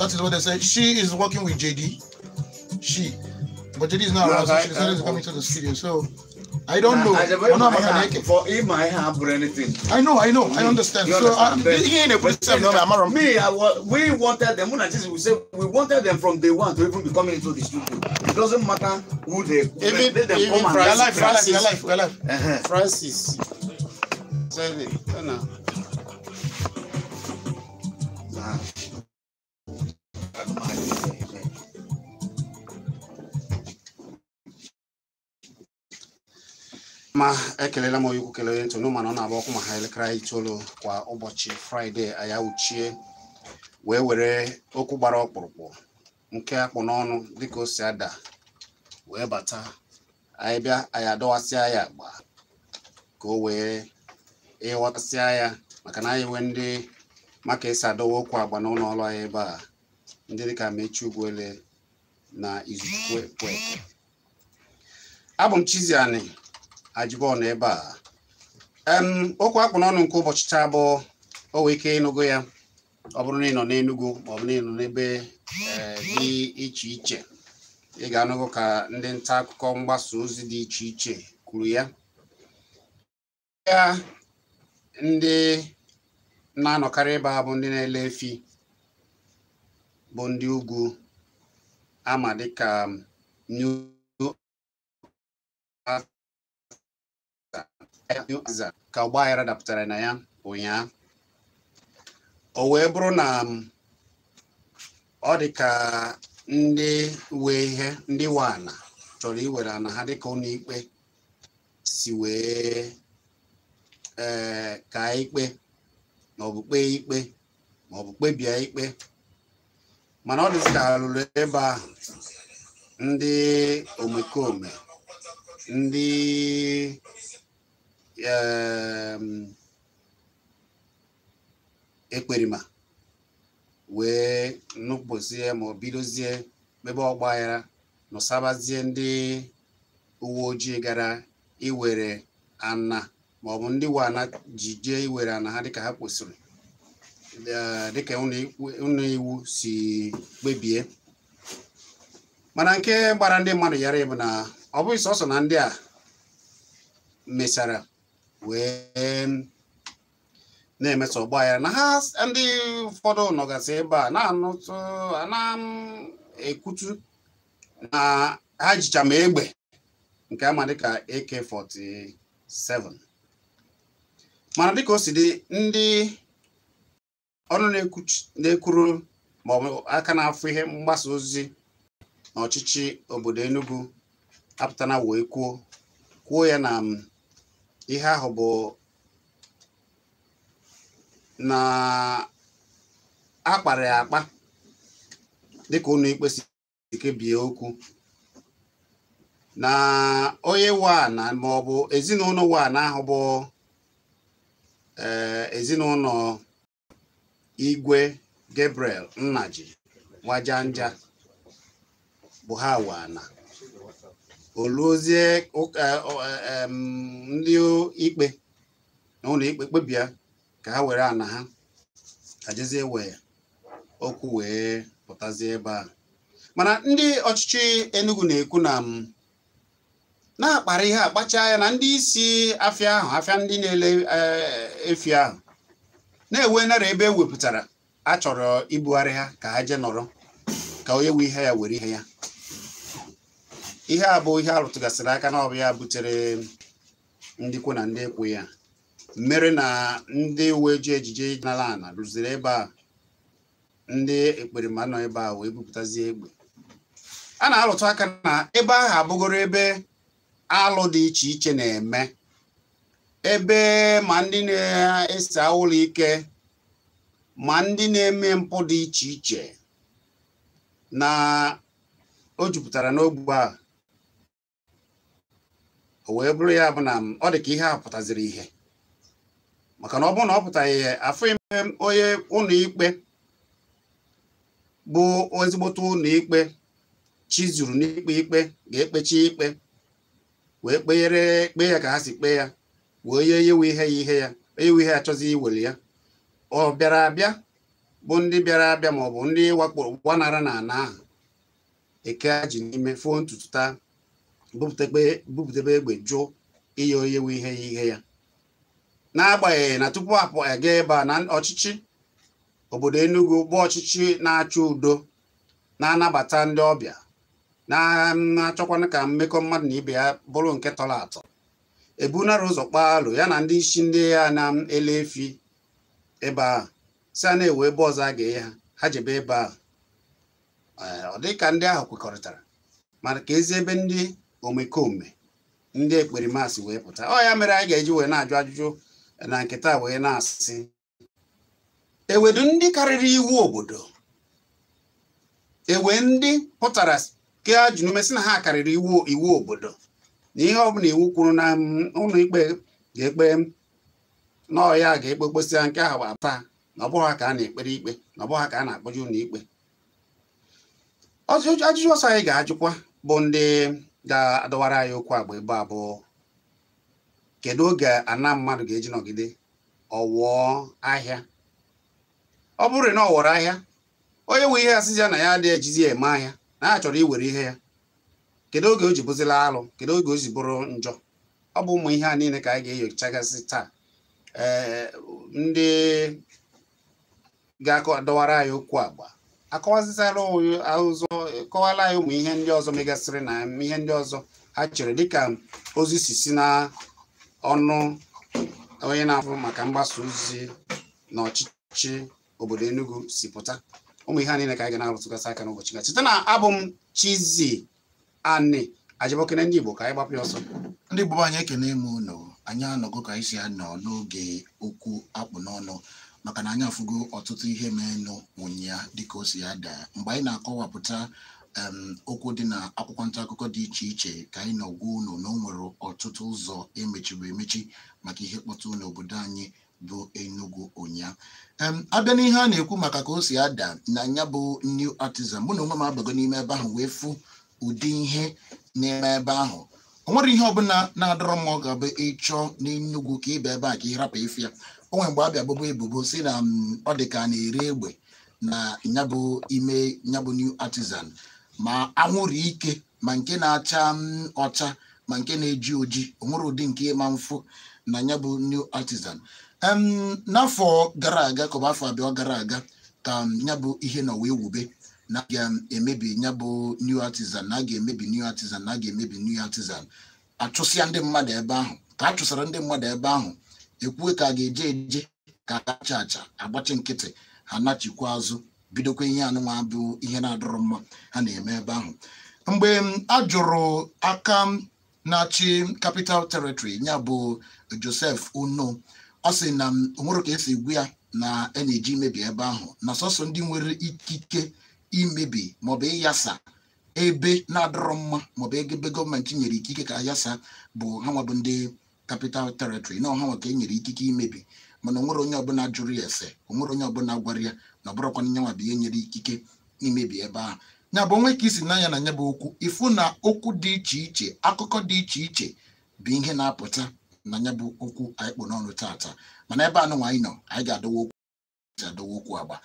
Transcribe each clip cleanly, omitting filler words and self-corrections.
That is what they say. She is working with JD. She. But JD is not around, so she decided to come into the studio. So I don't know. For him, I have anything. I know, I understand. You so understand. We wanted them. We say we wanted them from day one to even be coming into the studio. It doesn't matter who they even, let them even come and Francis, we're live. Uh-huh. Francis. No. Ma ekelela m onye ukwu kelee ntụ n'ụma na ọ na-agba ọkụ ma ha elekere 9 kwa ụbọchị Fraịde anyị uchie wee were okwu gbara ọkpụrụkpụ nke akpụ n'ọnụ dịka o si ada wee bata anyị bịa anyị adọwasịa ya agba ka o wee ịghọtasịa ya maka na anyị nwee ndị maka esi adọwa okwu agba n'ụlọ ọrụ anyị ebe a ndị dịka Mechi Ugwuele na Izuchukwu Ekweke. Abụ m Chiziani Ajibon ebe a. Okwu akpụ n'ọnụ nke ụbọchị taa bụ o nwee ike ịnụgo ya ọ bụrụ na ị nọ n'Enugu ma ọ bụ na ị nọ n'ebe dị iche iche ị ga-anụgo ka ndị nta akụkọ mgbasa ozi dị iche iche kwuru ya. Ya ndị na-anọkarị ebe a bụ ndị na-ele efi bụ ndị ugwu ama dịka New ka ọgbaghara dapụtara na ya ụnyaahụ. O wee bụrụ na ọ dị ka ndị wee ihe ndị nwe ana chọrọ iwere ana ha dịka ụlọ ikpe si wee ka ikpe maọbụ kpee ikpe maọbụ kpebie ikpe, mana ọ dịzị ka alụrụ ebe ahụ ndị omekome ndị ekperima wee nụpụzie ma ọ bidozie mebe ọgbaghara nụsabazie ndị uwe ojii gara iwere ana maọbụ ndị nwe ana ji jee iwere ana ha dịka ha kwesịrị dịka ụlọ iwu si kpebie. Mana nke gbara ndị mmadụ yara bụ na ọ bụghị sọsọ na ndị a mechara wee na-emeso ọgbaghara na ha ndị ụfọdụ nọgasị ebe a na-anụtụ na-ekwutu na ha jicha ma egbe nke ama dịka AK-47. Mana dịka o si dị, ndị ọnụ na-ekwuru maọbụ aka na-afụ ihe mgbasa ozi na ọchịchị obodo Enugu apụtana wee kwuo ya na ihe ahụ bụ na akpara ya akpa dịka ụlọ ikpe si kebie okwu na onye nwe ana maọbụ ezinụlọ nwe ana ahụ bụ ezinụlọ Igwe Gabriel Nnaji Nwajanja bụ ha nwe ana. Oluozie ndị ikpe na ụlọ ikpe kpebie ka ha were ana ha ajezie wee okwu wee pụtazie ebe a. Mana ndị ọchịchị Enugu na-ekwu na na-akpara ihe akpacha ya na ndị isi afịa ahụ afịa ndị na-ele efi ahụ na-ewe nara ebe e wepụtara a chọrọ ibugharị ha ka ha jee nọrọ ka onye nwe ihe ya were ihe ya. Ihe a bụ ihe arụtụgasịrị aka na ọ bụ ya butere ndị kwe na ndị ekwe ya mere na ndị uwe ojii ejije nara ana rụziri ebe a ndị ekperima nọ ebe a wee bupụtazie egbe. A na-arụtụ aka na ebe ahụ abụgoro ebe alụ dị iche iche na-eme, ebe ma ndị na-ese ụlọ ike ma ndị na-eme mpụ dị iche iche na o jupụtara n'ogbe a. O wee bụrụ ya bụ na ọ dị ka ihe a pụtaziri ihe, maka na ọ bụrụ na ọ pụtaghị ihe afọ ime onye ụlọ ikpe bụ ezigbote ụlọ ikpe chizuru n'ikpe ikpe ga-ekpechi ikpe wee kpere kpee ya ka ha si kpee ya wee onye yewe ihe ya ihe ya onye ihe achọzi iwere ya ọ bịara abịa bụ ndị bịara abịa maọbụ ndị wakporo gbanara na ana ahụ eke ji n'ime foo ntutu taa bupụtebe egbe jụ inye onye nwe ihe ya ihe ya, n'agbanyeghị na tupu apụ aga ebe a na ọchịchị obodo Enugu bụ ọchịchị na-achọ udo, na-anabata ndị ọbịa, na-achọkwana ka mmekọ mmadụ na ibe ya bụrụ nke tọrọ atọ. Ebunara ụzọ kpaa alụ ya na ndị isi ndị ya na-ele efi ebe a si a na-ewe ebe ọzọ a ga-enye ha, ha jebe ebe a. Ọ dị ka ndị ahụ kwekọrịtara, mana ka ezi ebe ndị omekome ndị ekperimasi wee pụta. Ọ ya mere anyị ga-eji wee na-ajụ ajụjụ na nketa wee na-asị, ewedu ndị karịrị iwu obodo, ewe ndị pụtara ke ajụnume sị na ha karịrị iwu obodo, na ihe ọbụla iwu kwuru na ụlọ ikpe ga-ekpe na ọ ya ga-ekpe kpesịa nke ahụ taa, na ọ bụghị ka a na-ekpere ikpe, na ọ bụghị ka a na-akpọje ụlọ ikpe. Ajụjụ ọsọ anyị ga-ajụkwa bụ ndị ga-adọwara anyị okwu agba ebe abụọ, kedu oge ana mmadụ ga-eji nọgide ọwụọ ahịa? Ọ bụrụ na ọ wọrọ ahịa, onye nwe ihe asịzi ya na ya adịghị ejizi ya eme ahịa, na ya chọrọ iwere ihe ya, kedu oge o ji bụzila alụ? Kedu oge o ji bụrụ njọ? Ọ bụ ụmụ ihe a niile ka anyị ga-enyochagasị taa. Ee, ndị ga-adọwara anyị okwu agba akọwazitara ụzọ, kọwara anyị ụmụ ihe ndị ọzọ megasịrị na ihe ndị ọzọ ha chere, dịka ozi si na ọnụ onye na-afụ maka mgbasa ozi na ọchịchị obodo Enugu si pụta. Ụmụ ihe a niile ka anyị ga na-arụtụgasị aka n'ụbọchị ga. Site na abụ m Chizzy Ani Ajibokene, ndị Igbo, ka anyị gbapụ ya ọsọ. Ndị Igbo anyị ekene m unu. Anyị anọgo ka anyị si anọ n'oge okwu akpụ n'ọnụ, maka na anyị afụgo ọtụtụ ihe menụ ụnyaa dịka o si ada. Mgbe anyị na-akọwapụta okwu dị na akwụkwọ nta akụkọ dị iche iche, ka anyị nọ gwa unu na o nwere ọtụtụ ụzọ emechiri emechi maka ihe kpọtụ n'obodo anyị bụ Enugu ụnyaa. Abịa n'ihe a na-ekwu maka ka o si ada na ya bụ New Artisan, mụ na onwe m abago n'ime ebe ahụ wee fụ ụdị ihe na-eme ebe ahụ. O nwere ihe ọbụla na-adọrọ mma ọ ga-abụ ịchọ n'Enugu ka ịba ebe a ka ị rapụ ife ya. O nwere mgbe abịa bụbụ ebubo si na ọ dị ka a na-ere egbe na ya bụ ime ya bụ New Artisan, ma anwụrụ ike, ma nke na-acha ọcha, ma nke na-eji oji, o nwere ụdị nke ịma mfụ na ya bụ New Artisan. N'afọ gara aga, ka ọ bụ afọ abụọ gara aga, ka ya bụ ihe nọ wee wube na a ga-emebi ya bụ New Artisan, na a ga-emebi New Artisan, na a ga-emebi New Artisan. Achụsịa ndị mmadụ ebe ahụ. Ka a chụsara ndị mmadụ ebe ahụ, ekwuwe ka a ga-eje eje, ka a acha acha agbachi nkịtị, ha nachikwa azụ bidokwa ihe anụnwa bụ ihe na-adọrọ mma ha na-eme ebe ahụ. Mgbe a jụrụ aka na-achị Capital Territory, ya bụ Joseph Uno, ọ sị na o nwere ka esi gwu ya na a na-eji imebi ebe ahụ, na sọsọ ndị nwere ikike imebi maọbụ ịyasa ebe na-adọrọ mma maọbụ ebe gọọmenti nyere ikike ka ayasa bụ ha nwa bụ ndị Capital Territory, na ọha nwa ka e nyere ikike imebi. Mana onwere onye ọbụla jụrụ ya ese, onwere onye ọbụla gwara ya na ọ bụrụkwa nyanwa bụ ihe nyere ikike imebi ebe ahụ. Ya bụ onwe ka isi n'anya na ya bụ okwu, ịfụ na okwu dị iche iche, akụkọ dị iche iche bụ ihe na-apụta na ya bụ okwu anyị kpụ n'ọnụ tata. Mana ebe anụnwa anyị nọ, anyị ga-adọwa okwu adọwa okwu agba.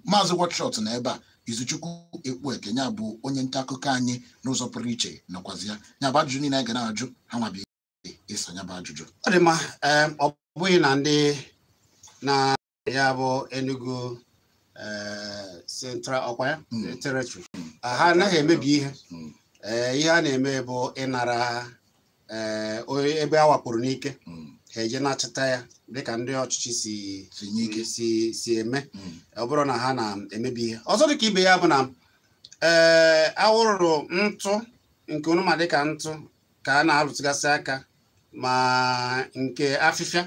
Maazị Watchshot na ebe a, Izuchukwu Ekpueke, ya bụ onye nta akụkọ anyị n'ụzọ pụrụ iche nọkwazi ya. Ya bụ ajụjụ niile anyị ga na-ajụ ha nwa bụ ịsa ya bụ ajụjụ. Ọ dị mma. Ọ bụghị na ndị na ya bụ Enugu Central ọkwa ya Territory ha anaghị emebi ihe. Ihe a na-eme bụ ịnara ebe a wakporo n'ike, ha eje nachịta ya dịka ndị ọchịchị si eme. Ọ bụrụ na ha na-emebi ihe ọzọ dịka ibe ya bụ na awụrụrụ ntụ nke ụnụma dịka ntụ ka a na-alụtụgasị aka, ma nke afịfịa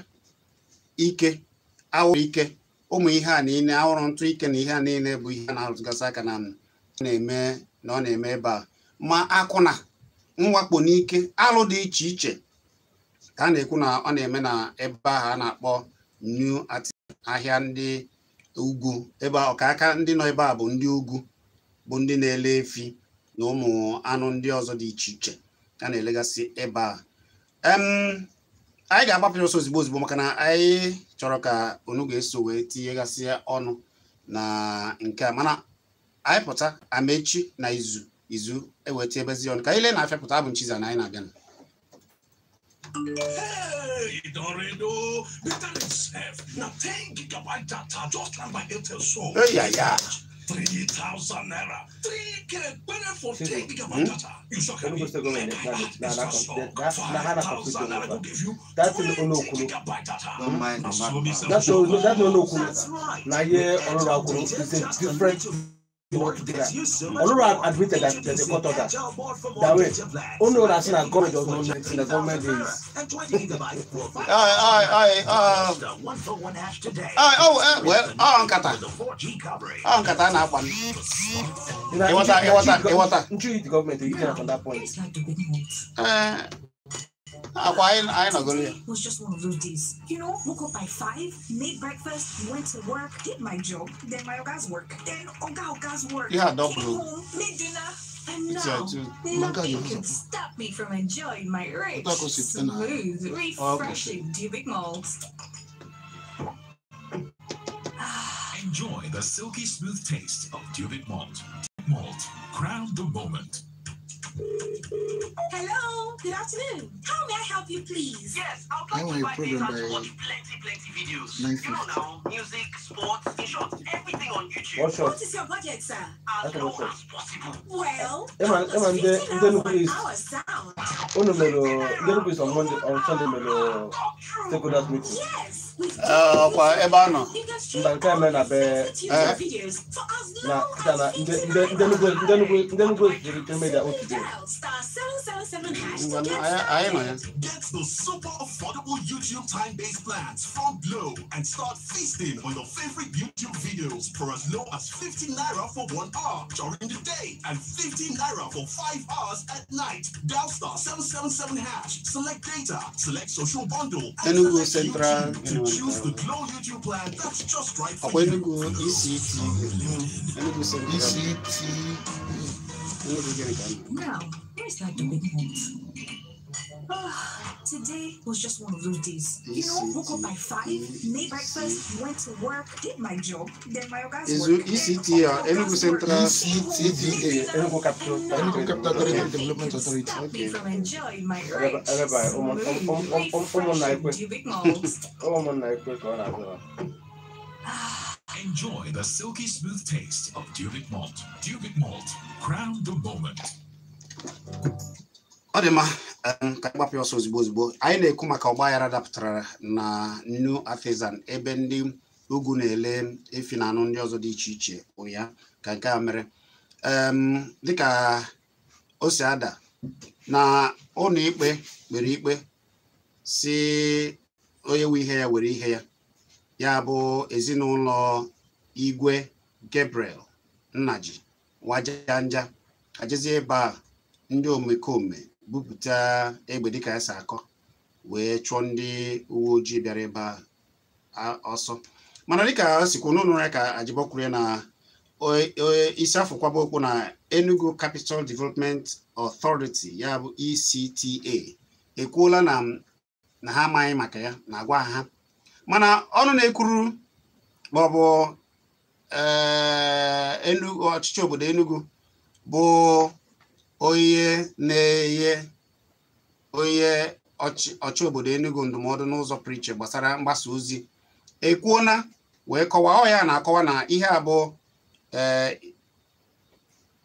ike, awụrụ ike, ụmụ ihe a niile, awụrụ ntụ ike na ihe a niile bụ ihe a na-alụtụgasị aka na na-eme na ọ na-eme ebe a. Ma akwụna, mwakpo n'ike, alụ dị iche iche ka a na-ekwu na ọ na-eme na ebe ahụ a na-akpọ New Artisan, ahịa ndị ugwu. Ebe ọkaaka ndị nọ ebe a bụ ndị ugwu, bụ ndị na-ele efi na ụmụ anụ ndị ọzọ dị iche iche a na-elegasị ebe a. Anyị ga-agbapụ ya ọsọ ozigbo ozigbo, maka na anyị chọrọ ka unu ga-eso wee tinyegasị ọnụ. Na nke a mana anyị pụta Amechi na izu izu eweta ebezi ọnụ ka anyị lee na-afịa pụta abụ Nchiza na anyị na-abịa. Hey, Dorado, better itself. Now 10 gigabyte data just land by Airtel so. Hey, yeah, yeah. 3,000 naira. 3K better for 10 gigabyte data. You should have it. 5,000 naira will give you 20 gigabyte data. Don't mind. That's no no. Now here, is a different. Olura admitted that there's a court order. That way, only that government does not know the government is. Well, na the government is on that point. I It was just one of those days. You know, woke up by 5, made breakfast, went to work, did my job, then my oga's work, then oga's work. Yeah, double. Came home, made dinner, and now nothing can stop me from enjoying my rich, smooth, refreshing Dubic malt. Enjoy the silky smooth taste of Dubic malt. Malt, crown the moment. Hello, good afternoon. How may I help you, please? Yes, I would like to buy data to watch plenty videos. You know now, music, sports, in short, everything on YouTube. What is your budget, sir? As low as possible. Well, our sound. On Monday, on Sunday, stakeholders meeting. Yes, you can stream videos for as low as *777# to get started. Get the super affordable YouTube time-based plans from Glo and start feasting on your favorite YouTube videos for as low as 50 naira for 1 hour during the day and 50 naira for 5 hours at night. Dial *777#, select data, select social bundle, and Enugu select Central YouTube to choose the Glo YouTube plan that's just right for you. Enugu ECT. Enugu Central. ECT. Now, here's like the big moment. Today was just one of those days. You know, woke up by 5, made breakfast, went to work, did my job, then my oga's work. ECT, Enugu Central. ECTDA, Enugu Capital. Enugu Capital Territory Development Authority. Stop me from enjoying my rich, smooth, refreshing Dubic malt. Enjoy the silky smooth taste of Dubic malt. Dubic malt, crown the moment. Ọ dị mma ka gbapụ ọsọ ozugbo ozugbo anyị na-ekwu maka ọgbaghara dapụtara na New Artisan ebe ndị ugwu na-ele efi na anụ ndị ọzọ dị iche iche ụnya ka nke a mere dịka o si ada na ụlọ ikpe kpere ikpe si onye nwe ihe ya were ihe ya ya bụ ezinụlọ Igwe Gabriel Nnaji Wajanja ajezie ebe a ndị omekome bupụta egbe dịka ya si akọ wee chụọ ndị uwe ojii bịara ebe a ọsọ mana dịka o sikwu n'ụlọ ya ka Ajibo kwuru na isi afọkwaba okwu na Enugu Capital Development Authority ya bụ ECTA ekwuola na ha amaghị maka ya na agwa ha mana ọnụ na-ekwuru maọbụ Enugu ọchịchị obodo Enugu bụ onye na-enye onye ọchị obodo Enugu ndụmọdụ n'ụzọ pụrụ iche gbasara mgbasa ozi ekwuona wee kọwaa ọ ya na-akọwa na ihe a bụ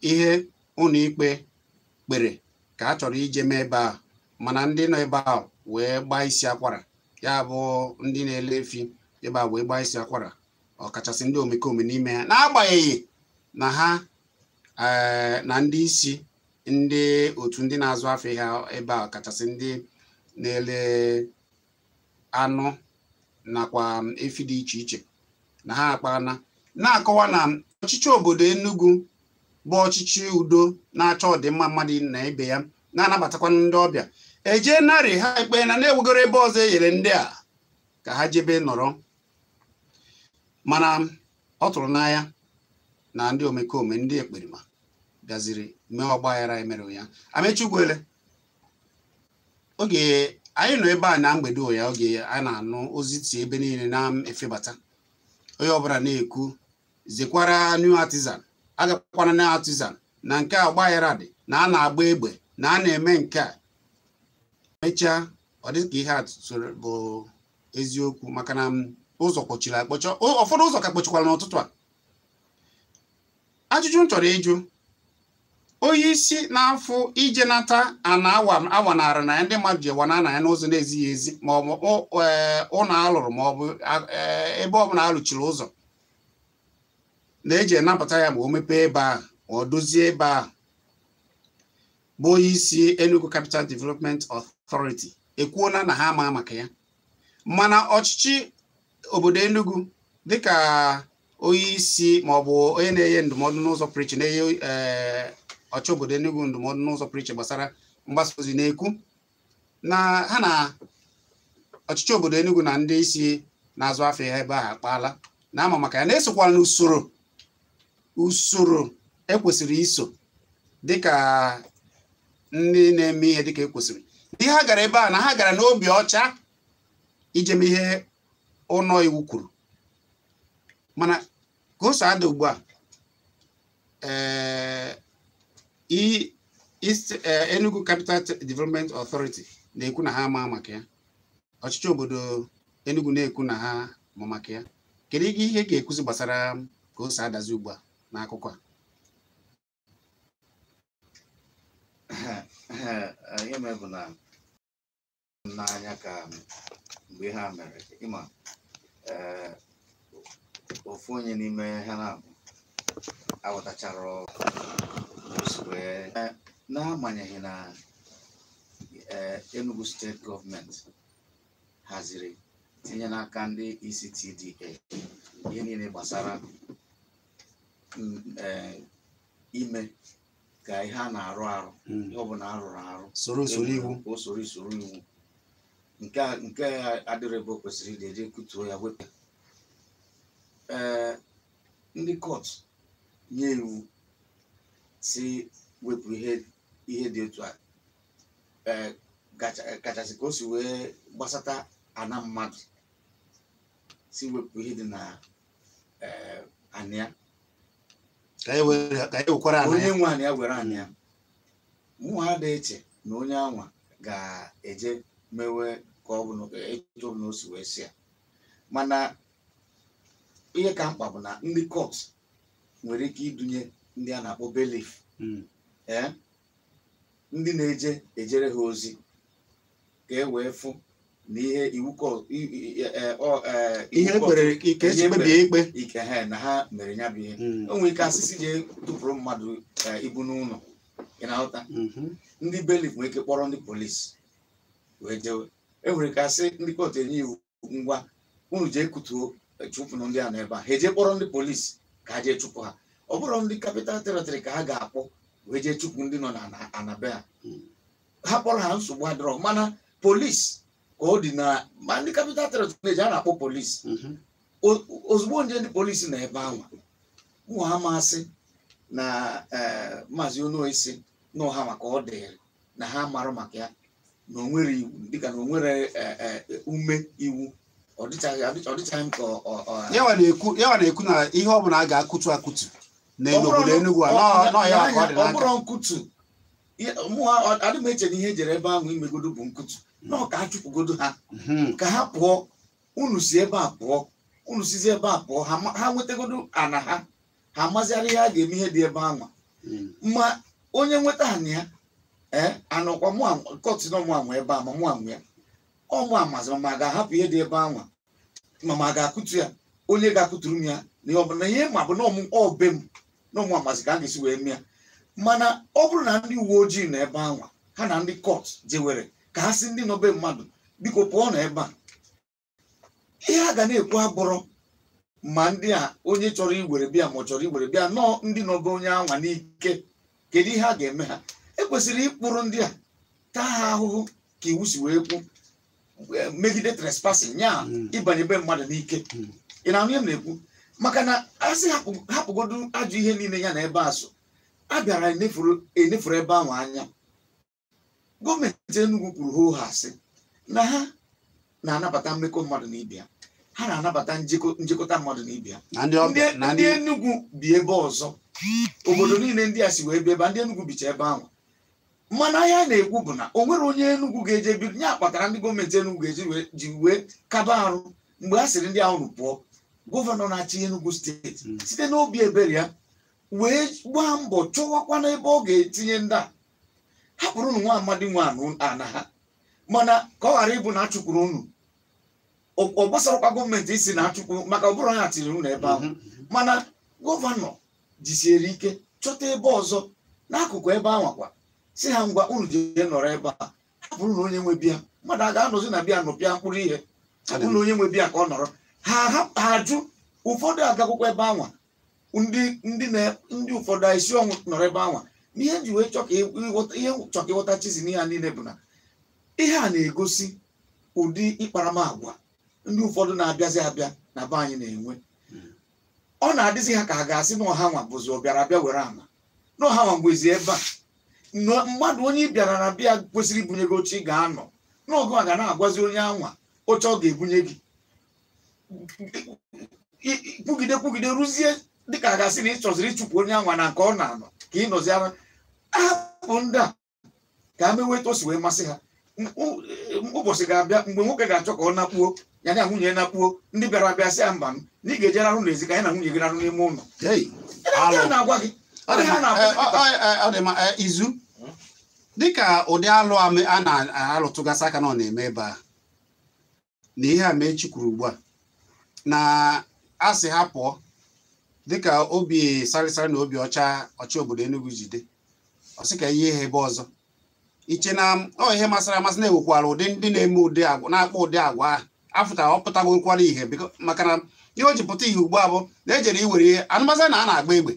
ihe ụlọ ikpe kpere ka a chọrọ ije mee ebe a mana ndị nọ ebe a wee gbaa isi akwara ya bụ ndị na-ele efi ebe a wee gbaa isi akwara ọkachasị ndị omekome n'ime ha n'agbanyeghị na ha na ndị isi ndị otu ndị na-azụ afọ ha ebe a kachasị ndị na-ele anụ nakwa efi dị iche iche na ha akpana na-akọwa na ọchịchị obodo Enugu bụ ọchịchị udo na-achọ ọdịmma mmadụ na ibe ya na-anabatakwa ndị ọbịa eje narị ha ikpe na na-ewegoro ebe ọzọ e nyere ndị a ka ha jebe nọrọ mana ọ tụrụ n'anya na ndị omekome ndị ekperima bịaziri mee ọgbaghara emere ya. Amechi Ugwuele, oge anyị nọ ebe a na mgbede ụya oge a na-anụ ozi ti ebe niile na-efebata onye ọbụla na-ekwu Zekwara New Artisan, agakwana New Artisan na nke agbaghara dị, na a na-agba egbe, na a na-eme nke a. Mechaa ọ dị ka ihe a bụ eziokwu, maka na ụzọ kpọchiri akpọchi, ụfọdụ ụzọ ka kpọchikwara n'ụtụtụ a. Ajụjụ m chọrọ ịjụ onye isi n'afọ ije nata ana awanara na ya, ndị mmadụ ji ewana na ya n'ụzọ na-ezighị ezi, ma ọ bụ ụlọ alụrụ, ma ọ bụ ebe ọbụla alụchiri ụzọ, na-eji anabata ya ma o mepee ebe ahụ, ma ọ dozie ebe ahụ, bụ onye isi Enugu Capital Development Authority ekwuola na ha ama maka ya. Mana ọchịchị obodo Enugu, dịka onye isi ma ọ bụ onye na-enye ndụmọdụ n'ụzọ pụrụ iche, na-enye ọchị obodo Enugu ndụmọdụ n'ụzọ pụrụ iche gbasara mgbasa ozi, na-ekwu na ha na ọchịchị obodo Enugu na ndị isi na-azụ afọ ebe ahụ akpaala na ama maka ya, na-esokwala n'usoro usoro ekwesịrị iso dịka ndị na-eme ihe dịka ekwesịrị. Ndị ha gara ebe a na ha gara n'obi ọcha ijem ihe ụlọ iwu kwuru. Mana ka o so ada ugbu a, Enugu Capital Development Authority na-ekwu na ha ama maka ya, ọchịchị obodo Enugu na-ekwu na ha ma maka ya. Kedu ihe ga-ekwuzi gbasara ka o so adazi ugbu a n'akụkọ a? Ihe mere bụ na n'anya ka mgbe ha mere ịma ofu onye n'ime ha na-abụ aghọtachara wee n'agbanyeghị na Enugu steeti gọọmenti haziri tinye n'aka ndị ECTDA ihe niile gbasara ime ka ihe a na-arụ arụ, ihe ọbụla arụrụ arụ soro usoro iwu, usoro iwu nke adịrị ebe o kwesịrị ịdị, eje kutuo ya wepụ. Ndị kọt nye iwu si wepụ ihe dị otu a, kachasị ka o si wee gbasata ana mmadụ, si wepụ ihe dị na anị ya, onye nwe anị ya were anị ya. Mụ ha dị eche na onye anwa ga-eje mewe ka ọ bụ etu ọbụla o si wee si ya. Mana ihe ka mkpa bụ na ndị kọt nwere ike idunye ndị a na-akpọ bailiff, ndị na-eje ejere ha ozi ka e wee fụ na ihe iwu ihe ekpere ike kpebie ikpe ike ha na ha mere ya bụ ihe. O nwere ike asịsị jee tụpụrụ mmadụ ibu n'ụlọ, ị na-aghọta? Ndị bailiff nwere ike kpọrọ ndị polisi wee jewe. E nwere ike asị ndị kọt enye iwu, ngwa unu jee kutuo chụpụnụ ndị a n'ebe a, ha eje kpọrọ ndị polisi ka ha jee chụpụ ha. Ọ bụrụ ndị capital territory ka ha ga-akpọ wee jee chụpụ ndị nọ na ana be ha, ha kpọrọ ha nsogbu adịrọ. Mana polisi ka ọ dị na ma ndị capital territory na-eji a na-akpọ polisi, ozugbo nje ndị polisi na ebe anwa mụ ha masị na maazị Onoisi na ọha maka ọ dịrị na ha marụ maka ya na onwere iwu, dịka na onwere ume iwu. Ọ dịchaghị m ka ya na-ekwu na ihe ọ bụla a ga-akụtu akụtu n'obodo Enugu a ọ bụrụ nkutu. Adị m eche na ihe ejere ebe ahụ imegodo bụ nkutu, nọ ka a chụpụgodo ha ka ha pụọ. Unu si ebe a pụọ, unu sizi ebe a pụọ, ha nwetagodo ana ha, ha amazịara ihe a ga-eme ihe dị ebe ahụ. Ma onye nweta ha na ya anọkwa kọtụ nọ mụ anwa ebe a, ma mụ anwa ya ọ mụ amazi ma ga-ahapụ ihe dị ebe anwa, ma ma ga-akụtu ya, onye ga-akụturu m ya na ihe ọbụla ihe ma bụ na ọbe m na ọmụ amazi ka a ga-esi wee mee ya. Mana ọ bụrụ na ndị uwe ojii nọ ebe anwa, ha na ndị kọt jewere ka ha si ndị nọ be mmadụ biko pụọ na ebe a, ihe a ga na-ekwu abụrọ ma ndị a onye chọrọ iwere bịa ma ọ chọrọ iwere bịa nọọ ndị nọ be onye anwa n'ike, kedu ihe a ga-eme ha? Ekwesịrị ịkpụrụ ndị a taa ha ahụhụ ka iwu si wee kwu megide trespassing, nya ịbanye be mmadụ n'ike. Ị na-anụ ihe m na-ekwu? Maka na a sị hapụgodu ajọ ihe niile ya na ebe a so a bịara enefuru ebe ahụ anya. Gọọmenti Enugu kwuru hoo ha sị na ha na-anabata mmekọ mmadụ na ibe ya, Ha na-anabata njikọta mmadụ na ibe ha. Ndị Enugu bi ebe ọzọ, obodo niile ndị a si wee bịa ebe ndị Enugu bicha ebe ahụ. Mana ihe a na-ekwu bụ na o nwere onye Enugu ga-eje biri ya kpatara ndị gọọmenti Enugu ga-eji ji wee kaba arụ mgbe a sịrị ndị ahụ pụọ. Gọvanọ na-achị Enugu steeti site n'obi ebere ya wee gbaa mbọ chọwakwa n'ebe ọ ga-etinye ndị a, hapụrụ unu nwa amadi nwa ana ha, mana ka ọ ghara ịbụ na achụkwuru unu. Ọ gbasarakwa gọọmenti isi na achụkwu maka ọ bụrụ ha tiri unu ebe ahụ. Mana gọvanọ jisiere ike chọta ebe ọzọ n'akụkụ ebe ahụ kwa si ha ngwa unu jee nọrọ ebe a, hapụrụ na onye nwe bịa. Mmadụ a ga-anọzi na bịa nọpịa mkpụrụ ihe, hapụrụ na onye nwe bịa ka ọ nọrọ. Ha ajụ ụfọdụ agakwụkwọ ebe anwa, ndị ụfọdụ isi ọnwụ nọrọ ebe anwa. N'ihe nji wee chọ ka ịghọta Chizi n'ihe a niile bụ na ihe a na-egosi ụdị ịkparamagwa ndị ụfọdụ na-abịazi abịa na be anyị na-enwe. Ọ na-adịzi ha ka a ga-asị na ọha nwa bụzi ọ bịara abịa were ama na ọha nwa ngwezi ebe a. Mmadụ onye bịara na bịa kwesịrị ibunye gị oche ị ga-anọ n'ọgụ a ga na-agwazi onye anwa oche ọ ga-ebunye gị, kwugide kwugide rụzie dịka a ga-asị na ị chọziri ịchụpụ onye anwa na nke ọ na-anọ ka ị nọziara. Hapụ ndị a ka a mewe etu o si wee masị ha. Ụbọchị ga-abịa mgbe nwoke ga-achọ ka ọ nakpuo ya na nwunye nakpuo, ndị bịara abịa sị ya mba na ị ga-eje rarụ n'ezi ka ya na nwunye gị rarụ n'ime ụlọ. Na-agwa gị izu dịka ụdị alụ a na-alụtụgasị aka na ọ na-eme ebe a na ihe Amechi kwuru ugbu a na asị ha pụọ dịka obi sarịsarị na obi ọcha ọcha obodo Enugu jide ọ sị ka ihe ha ebe ọzọ iche na ọ ihe masịrị amasị na-ewekwara ụdị ndị na-eme ụdị agwa na-akpọ ụdị agwa ahụ afụta ọ pụtagokwara ihe maka na ihe o ji pụta ihe ugbu a bụ na ejere iwere ihe anụmasị na a na-agba egbe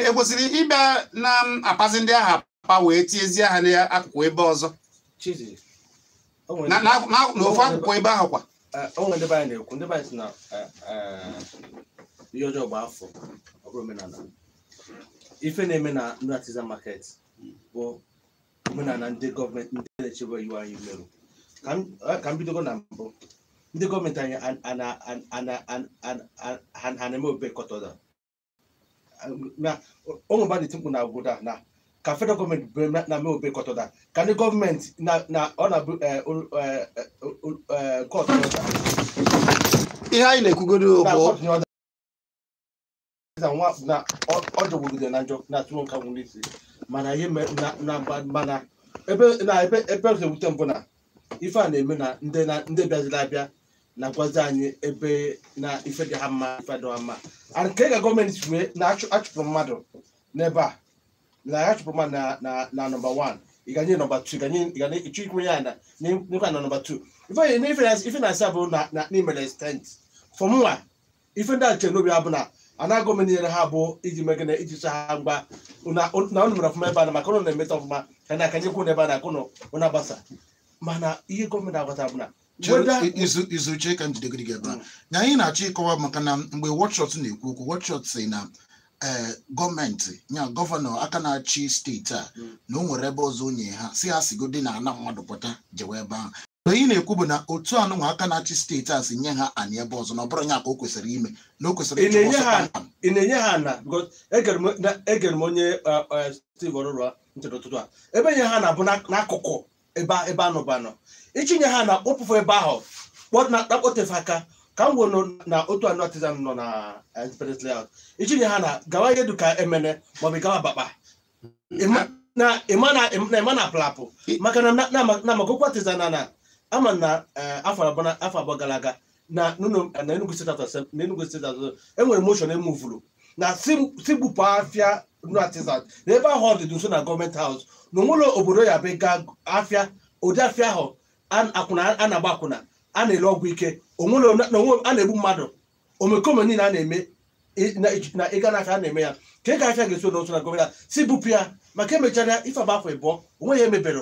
ekwesịrị ịbịa na apazi ndị ahụ apa wee tiezie ha n'akụkụ ebe ọzọ n'ofu akụkụ ebe ahụ kwa. Onwe ndị be anyị na-ekwu, ndị be anyị sị na ihe ọjọọ bụ afọ ọ bụrụ omenala. Ife na-eme na New Artisan Market bụ omenala ndị gọọmenti ndị na-echebe iwu anyị merụ. Ka m bidogo na mbụ, ndị gọọmenti anyị ha na-eme obe kọtọda onwe ba na-eti mkpu na obodo a na ka federal gọọmenti na-eme obe kọtọda ka ndị gọọmenti na ọ na-abụ kọtụ. Ihe anyị na-ekwugodo bụ na ọ jọgbugide na njọ na atụrụ nka nwere isi, mana ihe mana ebe na ebe ebe ọ ga-ewute mbụ na ife a na-eme na ndị bịaziri abịa na-agwazi anyị ebe na ife dị ha mma ife dị ha mma. And nke ga gọọmenti wee na-achụpụ mmadụ n'ebe a na achụpụ mmadụ na nọmba 1 ị ga-nye nọmba 2 ị ga ịchụ ikwu ya na n'ikwa na nọmba 2 ife na-asị bụ na n'imere extent for mụnwa ife ndị a chere n'obi ha bụ na ana gọọmenti nyere ha bụ iji megide iji cha ha mgba na unu mere ọfụma ebe a na maka unu na-emeta ọfụma ka na akanye kwụ n'ebe a na akụ na agbasa. Mana ihe gọọmenti agwata bụ na izu uche ka m jidegoro gị ebe a na anyị na-achọ ịkọwa maka na mgbe Watchot na-ekwu okwu, Watchot si na gọọmenti ya gọvanọ aka na-achị steeti a na o nwere ebe ọzọ onye ha si ha sigodi na ana mmadụ pụta jewe ebe ahụ. Mgbe ị na-ekwu bụ na otu anụnwa aka na-achị steeti a si nye ha anyị ebe ọzọ na ọ bụrụ ya ka o kwesịrị ime na o kwesịrị ị na-enye ha na egere m onye Steve Orora ntị ụtụtụ a ebe nye ha na-abụ n'akụkụ ebe anụbanụ ichinye ha na kpọpụfụ ebe ahụ kpọtefe aka ka m gwụrụ na otu anụ artisan nọ na Independence Layout ichinye ha na gawa ihe dịka emene maọbụ gawa bakpa ịma na plapụ maka na maka okwu artisan na ama na afọ abụọ gara aga na Enugu State enwere motion emuvuru na si gbupụ afịa New Artisan na ebe ahụ ọ dị nso na gọọmenti haus na onwere obodo ya bụ ga afịa ụdị afịa ahụ akwụna a na-agba akwụna a na-ere ọgwụ ike onwere a na-egbu mmadụ omekome niile a na-eme na ịga n'afịa a na-eme ya ka ị ga afịa ga-eso n'otu na gọọmenti si bupụ ya maka emechara ya ife agba afọ ịbụọ onwe ya emebere.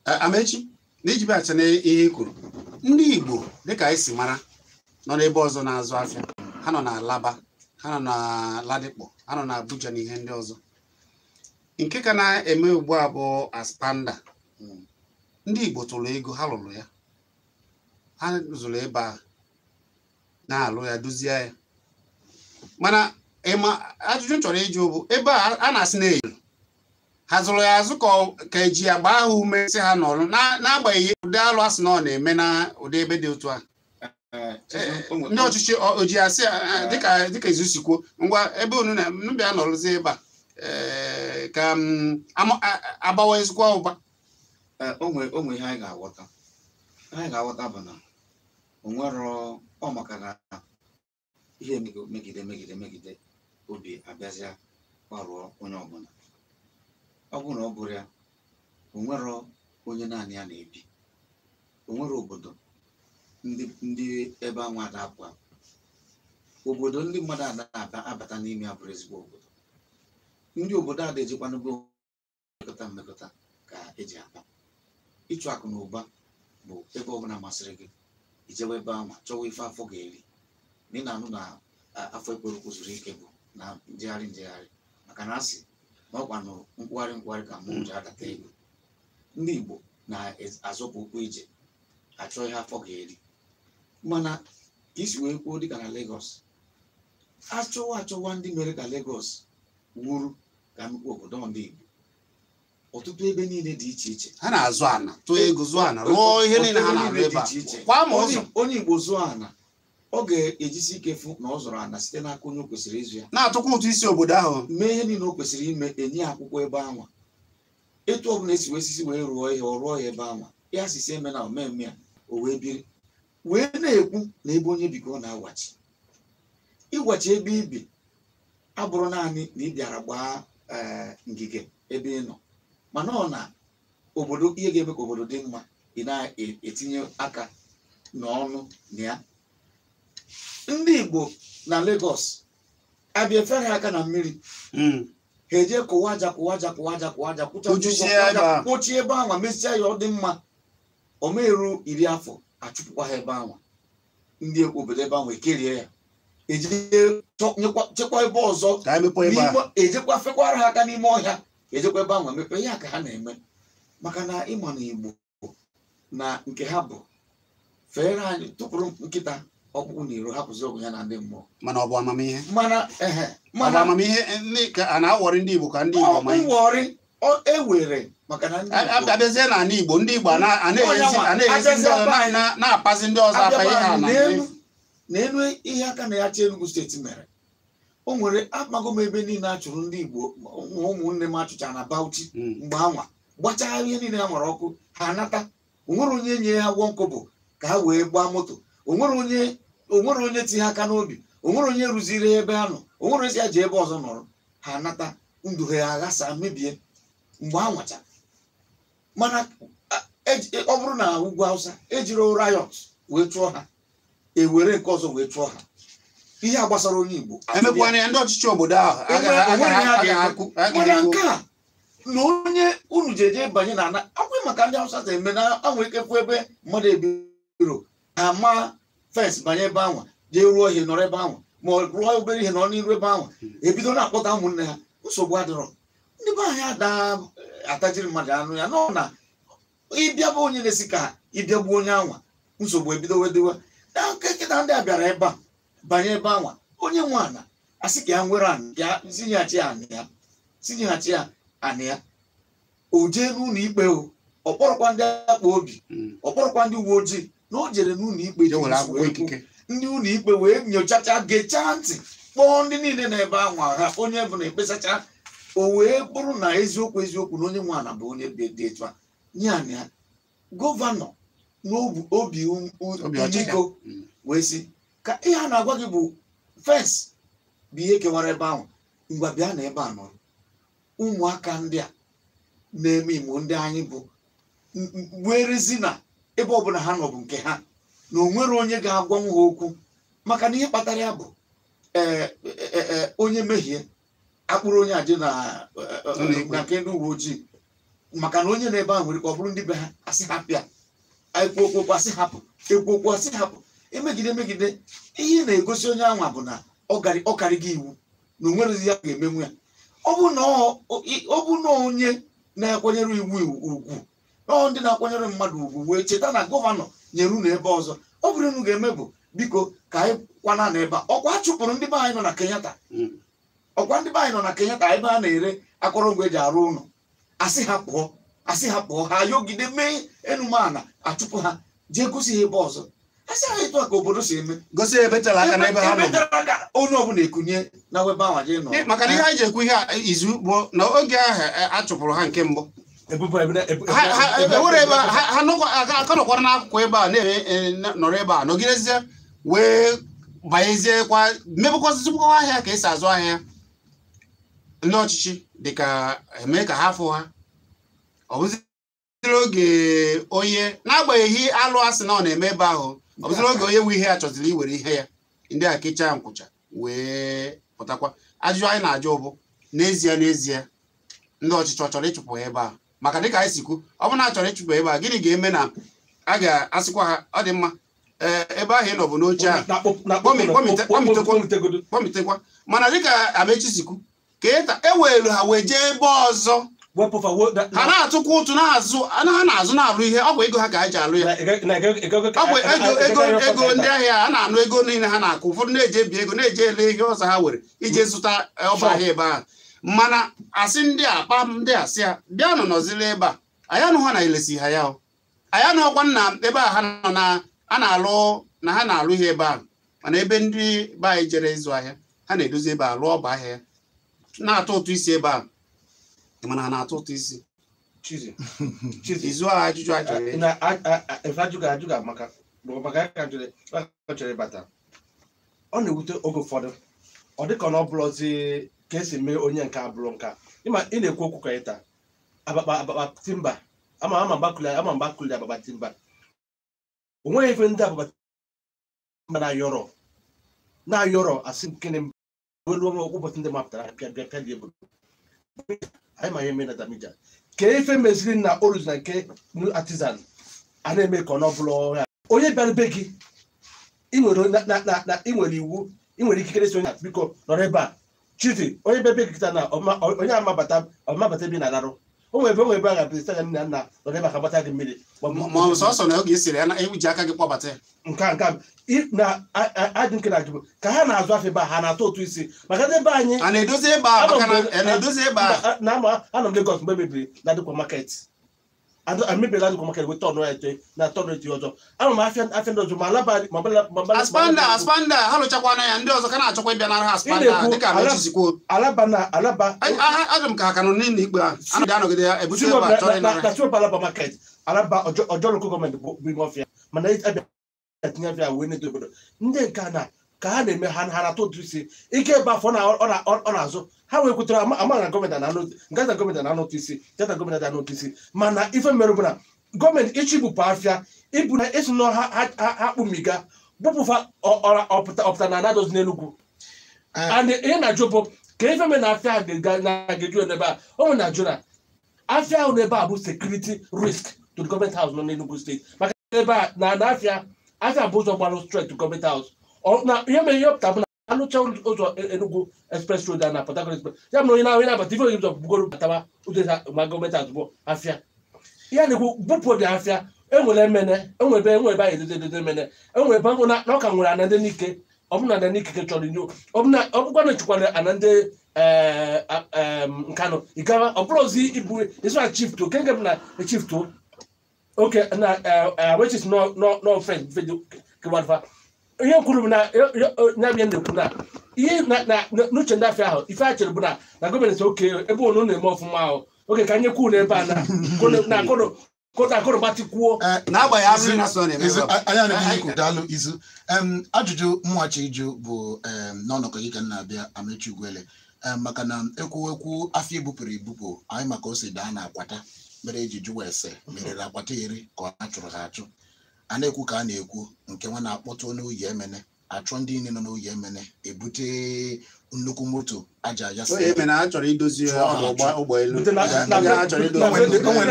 Amechi na iji bịacha na ihe i kwuru, ndị Igbo dịka anyị si mara nọ n'ebe ọzọ na-azụ afịa, ha nọ na Alaba, ha nọ na Ladipo, ha nọ na Abuja na ihe ndị ọzọ. Nke ka na-eme ugbu a bụ Aspanda. Ndị Igbo tụrụ ego ha lụrụ ya, Ha zụrụ ebe a na-alụ ya, dozie ya. Mana ịma ajụjụ m chọrọ ịjụ bụ ebe a na-asị na eyi ha zụrụ ya azụ ka eji ya gbaa ha ume sị ha nọrụ n'agbanyeghị ụdị alụ asị na ọ na-eme na ụdị ebe dị otu a. Ndị ọchịchị oji asị dịka izu si kwuo, ngwa ebe unu na bịa nọrụzi ebe a ka agbawa ezigbo ụba. Onwe ihe anyị ga-aghọta, bụ na o nwere ọ maka na ihe megide megide megide obi abịazịa gbarụọ onye ọbụla. Ọ bụrụ na ọ bụrụ ya, o nwere onye naanị ya na-ebi, o nwere obodo ndị ebe anwa ada apụ apụ, obodo ndị mmadụ ada abata n'ime ya bụrụ ezigbo obodo. Ndị obodo ada ejikwanụgo mmekọta mmekọta ka eji akpa. Ịchụ akụ na ụba bụ ebe ọbụla masịrị gị ijewe ebe anwa chọwa ife afọ ga-eri. Na ị na-anụ na afọ ekpere zuru ike bụ na njegharị njegharị, maka na asị na ọkwa nụ nkwugharị nkwugharị ka mụ ji adata ego. Ndị Igbo na-azọpụ ụkwụ ije achọ ihe afọ ga-eri. Mana ka isi wee kwuo dịka na Lagos, achọwa achọwa ndị mere ka Lagos wuru ka nnukwu obodo ndị Igbo, ọtụtụ ebe niile dị iche iche ha na-azụ ana, tụọ ego zụọ ana, rụọ ihe niile ha na-arụ ebe a. Kwa ma ụzọ onye Igbo zụọ ana, ọ ga-ejisi ike fụ na ọ zụrụ ana site n'aka onye o kwesịrị ịzụ ya, na-atụkwa ụtụ isi obodo ahụ, mee ihe niile o kwesịrị ime, enye ya akwụkwọ ebe anwa. Etu ọbụla esi wee sisi wee rụọ ihe, ọ rụọ ya ebe anwa, ya asịsị eme na omemme ya, o wee biri wee na-ekwu na ebe onye bi ka ọ na-awachi. Ịwachi ebe ibi abụrụ naanị na ị bịara gbaa ngige ebe ị nọ, mana ọ na obodo ihe ga-eme ka obodo dị mma, ị na-etinye aka n'ọnụ na ya. Ndị Igbo na Lagos abịa efere aka na mmiri, ha eje kụwa aja kụwa aja kụwa aja kụwa aja kpochie ebe anwa, mesịa ya ọ dị mma. O meru 10 afọ achụpụkwa ha ebe anwa, ndị obodo ebe anwa ekerie ya, eje chekwa ebe ọzọ, ejekwa fekwara ha aka n'ime ọhịa, ejekwa ebe anwa mepe ya ka ha na-eme. Maka na ịma na Igbo na nke ha bụ fere anyị tụpụrụ nkịta ọkpụkpụ na iro, hapụzi ọgụ ya na ndị mmụọ. Mana ọ bụ amamihe, mana mana amamihe ka a na-awọrị ndị Igbo ka ndị Igbo ma nwọrị ewere, maka na ndị Igbo abịazie n'ala Igbo, ndị Igbo na-eghezi ndị ọzọ, na-apazi ndị ọzọ apa ihe a na n'elu ihe aka na ya chi Enugu steeti mere. O nwere amago m ebe niile a chụrụ ndị Igbo, ụmụnne m achụcha na Bauchi mgbe anwa gbachaa ihe niile ha nwere ọkụ, ha anata. O nwere onye nye ha gwọ nkụ bụ ka ha wee gbaa moto, o nwere onye tinye aka n'obi, o nwere onye rụziri ebe ha nọ, o nwere ezi ya ji ebe ọzọ nọrọ, ha anata ndụ ha aghasa mebie mgbe ha nwacha. Mana ọ bụrụ na ugwu Hausa ejiri riot wee chụọ ha, ewere nke ọzọ wee chụọ ha, ihe a gbasara onye Igbo emekwana ya ndị ọchịchị obodo ahụ. Mana nke a na onye unu ji eje banye na ana akwụ maka ndị Hausa eme na anwe ike fụ ebe mmadụ ebiro ha ma fensị banye ebe anwa, jee rụọ ihe nọrọ ebe anwa, ma ọ rụọ obere ihe nọrọ n'iru ebe anwa, ebido na-akpọta ụmụnne ha. Nsogbu adịrọ, ndị be anyị ada atajiri mmadụ anụ ya nọ na ịbịa bụ onye na-esi ka ịbịa gbuo onye anwa, nsogbu ebido wedewe. Na nkịta ndị a bịara ebe a banye ebe anwa, onye nwe ana asị ka ya nwere anị ya, sinyeghachi anị ya, sinyeghachi ya anị ya, o jee n'ụlọ ikpe, o ọ kpọrọkwa ndị akpa obi, ọ kpọrọkwa ndị uwe ojii, na o jere n'ụlọ ikpe, ndị ụlọ ikpe wee nyochacha gechaa ntị, kpọọ ndị niile na-ebe anwa ha, onye bụ na ekpesacha, o wee bụrụ na eziokwu eziokwu na onye nwe ana bụ onye dị etu a nye anị ya. Gọvanọ n'obi iko wee sị ka ihe a na-agwa gị bụ fensị bụ ihe kewara ebe ahụ, ngwa bịa na ebe a nọrọ. Ụmụaka ndị a na-eme Imo ndị anyị bụ werezi na ebe ọbụla ha nọ bụ nke ha, na o nwere onye ga-agwanwu ha okwu. Maka na ihe kpatara ya bụ onye mehie akpụrụ onye aje na nke ndị uwe ojii, maka na onye na-ebe ahụ nwere ka ọ bụrụ ndị be ha asị hapụ ya, ekwu okwu asị hapụ, ekwu okwu asị hapụ, emegide emegide. Ihe na-egosi onye anwa bụ na ọ karịghị iwu na o nwerezi ya ga-emenwu ya. Ọ bụ na onye na-akwanyere iwu ugwu, ọ ndị na-akwanyere mmadụ ugwu wee cheta na gọvanọ nyere unu ebe ọzọ, Ọ bụrụ unu ga-eme bụ biko ka anyị kwana n'ebe a. Ọkwa a chụpụrụ ndị be anyị nọ na Kenyatta. Ọkwa ndị be anyị nọ na Kenyatta ebe a na-ere akọrọngwa eji arụ ụlọ. Asị ha pụọ, asị ha pụọ, ha ayọgide mee enumana achụpụ ha jee gosi ha ebe ọzọ. Asị ha etu a ka obodo si eme. Gosi ebe tere aka n'ebe ha nọ. Ebe tere aka onye ọbụla ekunye na ebe ahụ jee nọ. Maka na ihe anyị ji ekwu ihe a izu bụ na oge ahụ a chụpụrụ ha nke mbụ. Ha nọkwara n'akụkụ ebe a nọrọ ebe a nọgidezie wee banyezie kwa mebekwazizikwa ahịa ka esi azụ ahịa. Ndị ọchịchị dịka eme ka ha fụ ha. Ọ bụziri oge onye n'agbanyeghị alụ asị na ọ na-eme ebe ahụ, ọ bụziri oge onye nwe ihe ya chọziri iwere ihe ya, ndị a kechaa nkwụcha wee pụtakwa. Ajụjụ anyị na-ajụ bụ n'ezie n'ezie ndị ọchịchị ọ chọrọ ịchụpụ ebe a? Maka dịka anyị si kwu, ọ bụ na a chọrọ ịchụpụ ebe a, gịnị ga-eme na a ga-asịkwa ha ọ dị mma ebe ahụ ị nọ bụ n'oche ahụ kpọmitekwa. Mana dịka Amechi si kwu, ka e welu ha wee jee ebe ọzọ, ha na-atụkwa ụtụ na-azụ, ha na-azụ na-alụ ihe, ọ bụ ego ha ka ha ji alụ ya. Ọ bụ ego ndị ahịa a na-anụ ego niile ha na-akụ, ụfọdụ na-eje ebi ego na-eje ele ihe ọzọ ha were ije zụta ọba ahịa ebe ahụ. Mana asị ndị a kpam ndị asị ya bịanụ nọziri ebe a, anyị anụ ha na elesi ha ya o, anyị anụọkwa nna ebe a ha nọ na a na-alụ na ha na-alụ ihe ebe ahụ. Mana ebe ndị be anyị jere ịzụ ahịa, ha na-edozi ebe a lụọ ọba ahịa na-atụ ụtụ isi ebe a, mana ha na-atụ ụtụ isi. Izu a ajụjụ a chọrọ maka ịbata, ọ na-ewute oge ụfọdụ ọ dịka na ọ bụrụzi ka esi mee onye nke abụrụ nka. Ịma ị na-ekwu okwu ka ịta abakpa timba ama mgbakuli abakpa timba. O nweghị ife ndị abakpa timba na-ayọrọ asị nkene elu ụbọchị ndị mapụtara pịa pịa pịa dị obodo anyị ma ihe mee na Damija ka ife meziri na oluzi na nke new artisan a na-eme ka ọ nọbụla ọhịa. Onye bịara be gị ị nwere iwu, ị nwere ikikere si onye biko nọrọ ebe a. Chizi onye bịa be gị kịta na onye amabata ebe ị na-alarụ, o nwere ebe a ga-abịa ya nna nna nọrọ ebe a ka gbata gị mmiri ma ọ sọsọ na oge esiri ya iji aka gị kpọbata ya. Nke na adị nke na-ajụ ka ha na-azụ afọ ebe a, ha na-atụ ụtụ isi maka ndị ebe anyị a na-edozi ebe a, maka na na-edozi ebe a na anọ m Lagos mgbe mebiri na Adịkwa market, emebiri Adịkwa market weta ọnụ eto na tọnụ eto ọzọ. Ama m afịa ndị ọzọ ma alaba ma aspanda ha lụchakwana ya, ndị ọzọ ka na-achọkwa ịbịa nara ha aspanda dịka Amechi si kwuo. Alaba na alaba adị m ka ha ka nọ n'ụlọ ikpe a anọgide ya ebute ebe a chọrọ ịnara na Alaba market, alaba ọjọọ local gọọmenti bụ ime ọfịa, mana abịa tinye afịa wee na-eto obodo. Ndị nke na ka ha na-eme ha na-atụ ụtụ isi ike ebe afọ ọ na-azụ ha wee kwetara ama na gọọmenti na-anụ nke na gọọmenti na-anụ ụtụ isi nke gọọmenti na-anụ ụtụ isi. Mana ife mere bụ na gọọmenti ịchọ ibupụ afịa ibu na esi na ha kpumiga bupụfa ọpụta na anadozi n'Enugwu. And ihe na-ajụ bụ ka ife mere na afịa na-aga-eju n'ebe a. O nwere na-ajụ na afịa ahụ n'ebe a bụ security risk to the government house nọ n'Enugu steeti, maka ebe a na afịa afịa bụ ụzọ gbara straight to government house. Ihe mere ihe ọpụta bụ na alụcha ụzọ Enugu express road na Port Harcourt express, ya bụ na onye na-abata ife onye ụzọ bugoro batawa ụzọ ma gọọmenti house bụ afịa. Ya na-ekwu bupụ dị afịa enwere emene enwere ebe anyị edozi edozi emene enwere ebe na ọka nwere ana ndị n'ike ọbụna ana n'ike chọrọ inyo ọbụkwa na chụkwara ana ndị Nkanụ ịgawa ọ bụrụ ozi ibu isi na chief to kenke bụ na chief to oke na which is no offense video kewafa ihe kwuru bụ na ya bụ na-ekwu na ihe na n'uche ndị afịa ahụ ife a chere bụ na gọọmenti oke ebe unu na-eme ọfụma ahụ oke ka anyị kwuo n'ebe a na akụrụ gbatịkwuo n'agbanyeghị asịrị na so na-eme anya na ikwu. Daalụ Izu. Ajụjụ mwaghachi ịjụ bụ n'ọnọkọ gị ka m na-abịa Amechi Ugwuele, maka na ekwu afịa ebupụrụ ebupụ anyị maka o si daa na akwata mere eji jụwa ese merere akwata eri ka a chụrụ ha achụ. A na-ekwu ka a na-ekwu nke nwa na-akpọtụ n'oyi emene achọ ndị niile nọ n'oyi emene ebute nnukwu moto aja ya onwe ndị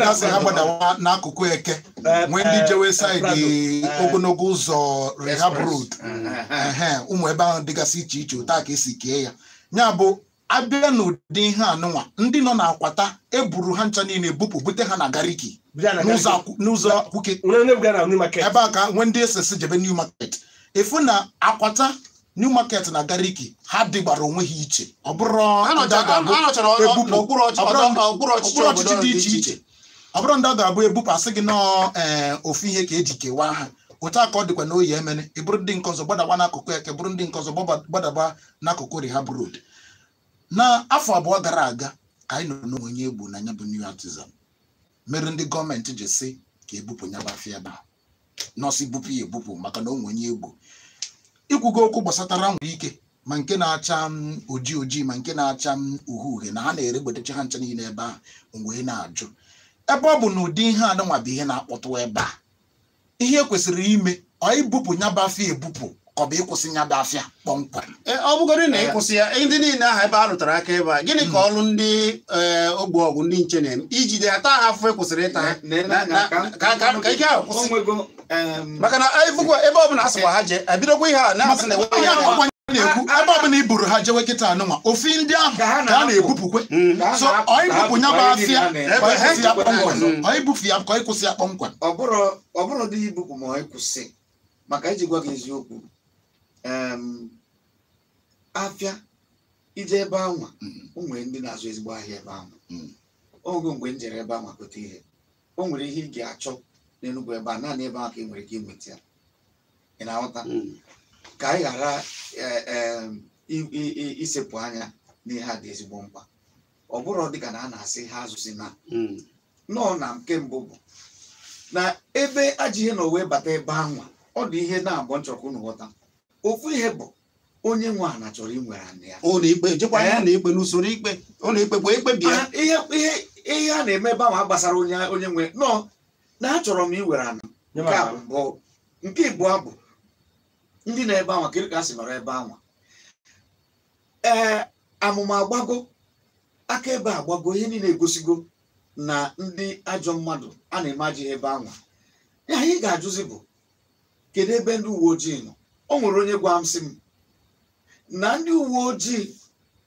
asị ha gbadawa n'akụkụ eke nwee ndị jewe saịdị ogologo ụzọ Rehab Road, ụmụ ebe ahụ dịgasị iche iche otu a ka esi kee ya. Ya bụ Abịa n'ụdị ihe anụnwa ndị nọ n'akwata eburu ha ncha niile ebupụ bute ha na Gariki n'ụzọ Akwuke ebe a ka nwee ndị esesi jebe New Market efu na akwata New Market na Gariki ha dịgbara onwe ha iche ọ bụrụ okpuru ọchịchị dị iche iche ọ bụrụ ndị a ga-abụ ebupụ asị gị nọọ ofu ihe ka eji kewaa ha otu a ka ọ dịkwa na oyi emene ịbụrụ ndị nke ọzọ gbadaba n'akụkụ eke bụrụ ndị nke ọzọ gbadaba n'akụkụ Rehab Road. Na afọ 2 gara aga ka anyị nọ n'onwe onye egbu na ya bụ New Artisan mere ndị gọọmenti ji sị ka ebupụ ya bụ afịa ebe a nọọsụ bupụ ya ebupụ maka na onwe onye egbu. Ikwugo okwu gbasatara nwere ike ma nke na-acha ojii ojii ma nke na-acha uhie uhie na ha na-ere gbetecha ha ncha niile ebe ahụ wee na-ajụ ebe ọ bụ na ụdị ihe anụnwa bụ ihe na-akpọtụ ebe a ihe kwesịrị ime ọ ibupụ ya bụ afịa ebupụ ka ọ bụ ịkwụsị ya bụ afịa kpọmkwem. Ọ bụgodị na ịkwụsị ya ndị niile ahụ ebe a rụtara aka ebe a gịnị ka ọrụ ndị ogbe ọgwụ ndị nche na-eme ijide ha taa ha afụfụ ekwesịrị ịta ha ka ike ahụ kwụsị maka na ebe ọ bụla a sịkwa ha jee ebidokwa ihe a na-asị na enweghị na-ekwu ebe ọ bụla i buru ha jewe kịta anụnwa ofi ndị ahụ ka a na-ebupụkwe so ọ ibupụ ya bụ afịa ọ ibupụ ya ka ọ ịkwụsị ya kpọmkwem. Ọ bụrụ dị ibupụ ma ọ ịkwụsị maka iji gwa gị eziokwu afịa ije ebe anwa o nwere ndị na-azụ ezigbo ahịa ebe anwa oge mgbe m jere ebe anwa gote ihe o nwere ihe ị ga-achọ n'Enugwu ebe a naanị ebe ahụ ka ị nwere ike inweta ya. Ị na-aghọta ka anyị ghara isepụ anya n'ihe a dị ezigbo mkpa ọ bụrụ dịka na a na-asị ha azụzi na nọọ na nke mbụ bụ na ebe ajọ ihe na wee bata ebe anwa ọ dị ihe na-abụ nchọrọ unu ghọta. Ofu ihe bụ onye nwe ana chọrọ inwere ana ya ụlọ ikpe jekwa ụlọ ikpe n'usoro ikpe ụlọ ikpe bụ ikpebi ya ihe a na-eme ebe ahụ gbasara onye nwe nọ na achọrọ m iwere ana nke a bụ mbụ. Nke ịbụọ bụ ndị na-ebe anwa kedu ka a sị nọrọ ebe anwa ee amụma agbago aka ebe agbago ihe niile egosigo na ndị ajọ mmadụ a na-eme ajọ ihe ebe anwa ya anyị ga-ajụzi bụ kedu ebe ndị uwe ojii nọ. O nwere onye gwa m sị m na ndị uwe ojii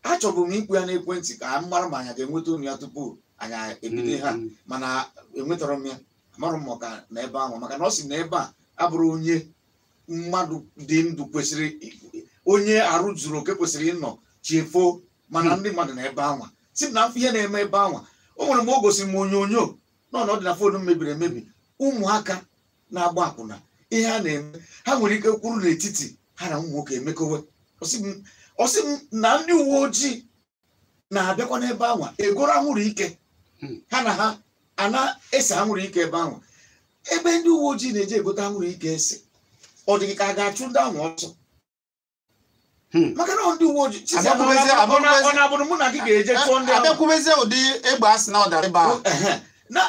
achọbụ m ikwu ya n'ekwentị ka m mara ma anyị ga-enweta onu ya tupu anyị ebido ha mana enwetara m ya amarụ m ọka na ebe ahụ maka na ọ sị na ebe a abụrụ onye mmadụ dị ndụ kwesịrị onye arụ zuru oke kwesịrị ịnọ chefuo mana ndị mmadụ na ebe anwa si m na ihe na-eme ebe anwa o nwere mgbe o gosiri m onyonyo nọ na ọ dị na foonu mebiri emebi ụmụaka na-agba akwụna ihe a na-eme ha nwere ike kwuru n'etiti ha na ụmụ nwoke emekowe ọ sị m na ndị uwe ojii na-abịakwa n'ebe anwa egoro anwụrụ ike ha na ha ana-ese anwụrụ ike ebe anwa ebe ndị uwe ojii na-eji egote anwụrụ ike ese ọ dị gị ka a ga-achụ ndị ahụ ọsọ maka na ndị uwe ojii ọ na-abụrụ mụ na gị ga-eje chụọ ndị ahụ abịakwubezie ụdị egbe asị na ọ dara ebe ahụ na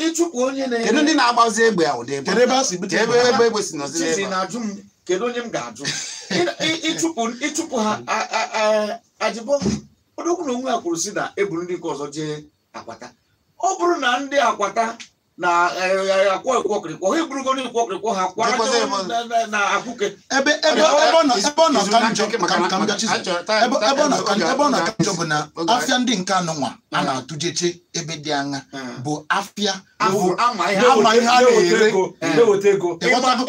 ịchụpụ onye na-ere kedu ndị na-agbazi egbe a ụdị egbe ebe ebe egbe si nọzi n'ebe na-ajụ m kedu onye m ga-ajụ ịchụpụ ha ajịbọ odogwu na onwe ya kwuru si na eburu ndị nke ọzọ jee akwata ọ bụrụ na ndị akwata na akwọ ekwọkịrịkwọ ha eburugo n'ekwọkịrịkwọ ha kwara na akwụke ebe ọ nọ ka njọ bụ na afịa ndị nke anụnwa a na-atụjeche ebe dị anya bụ afịa ama ihe a na-ere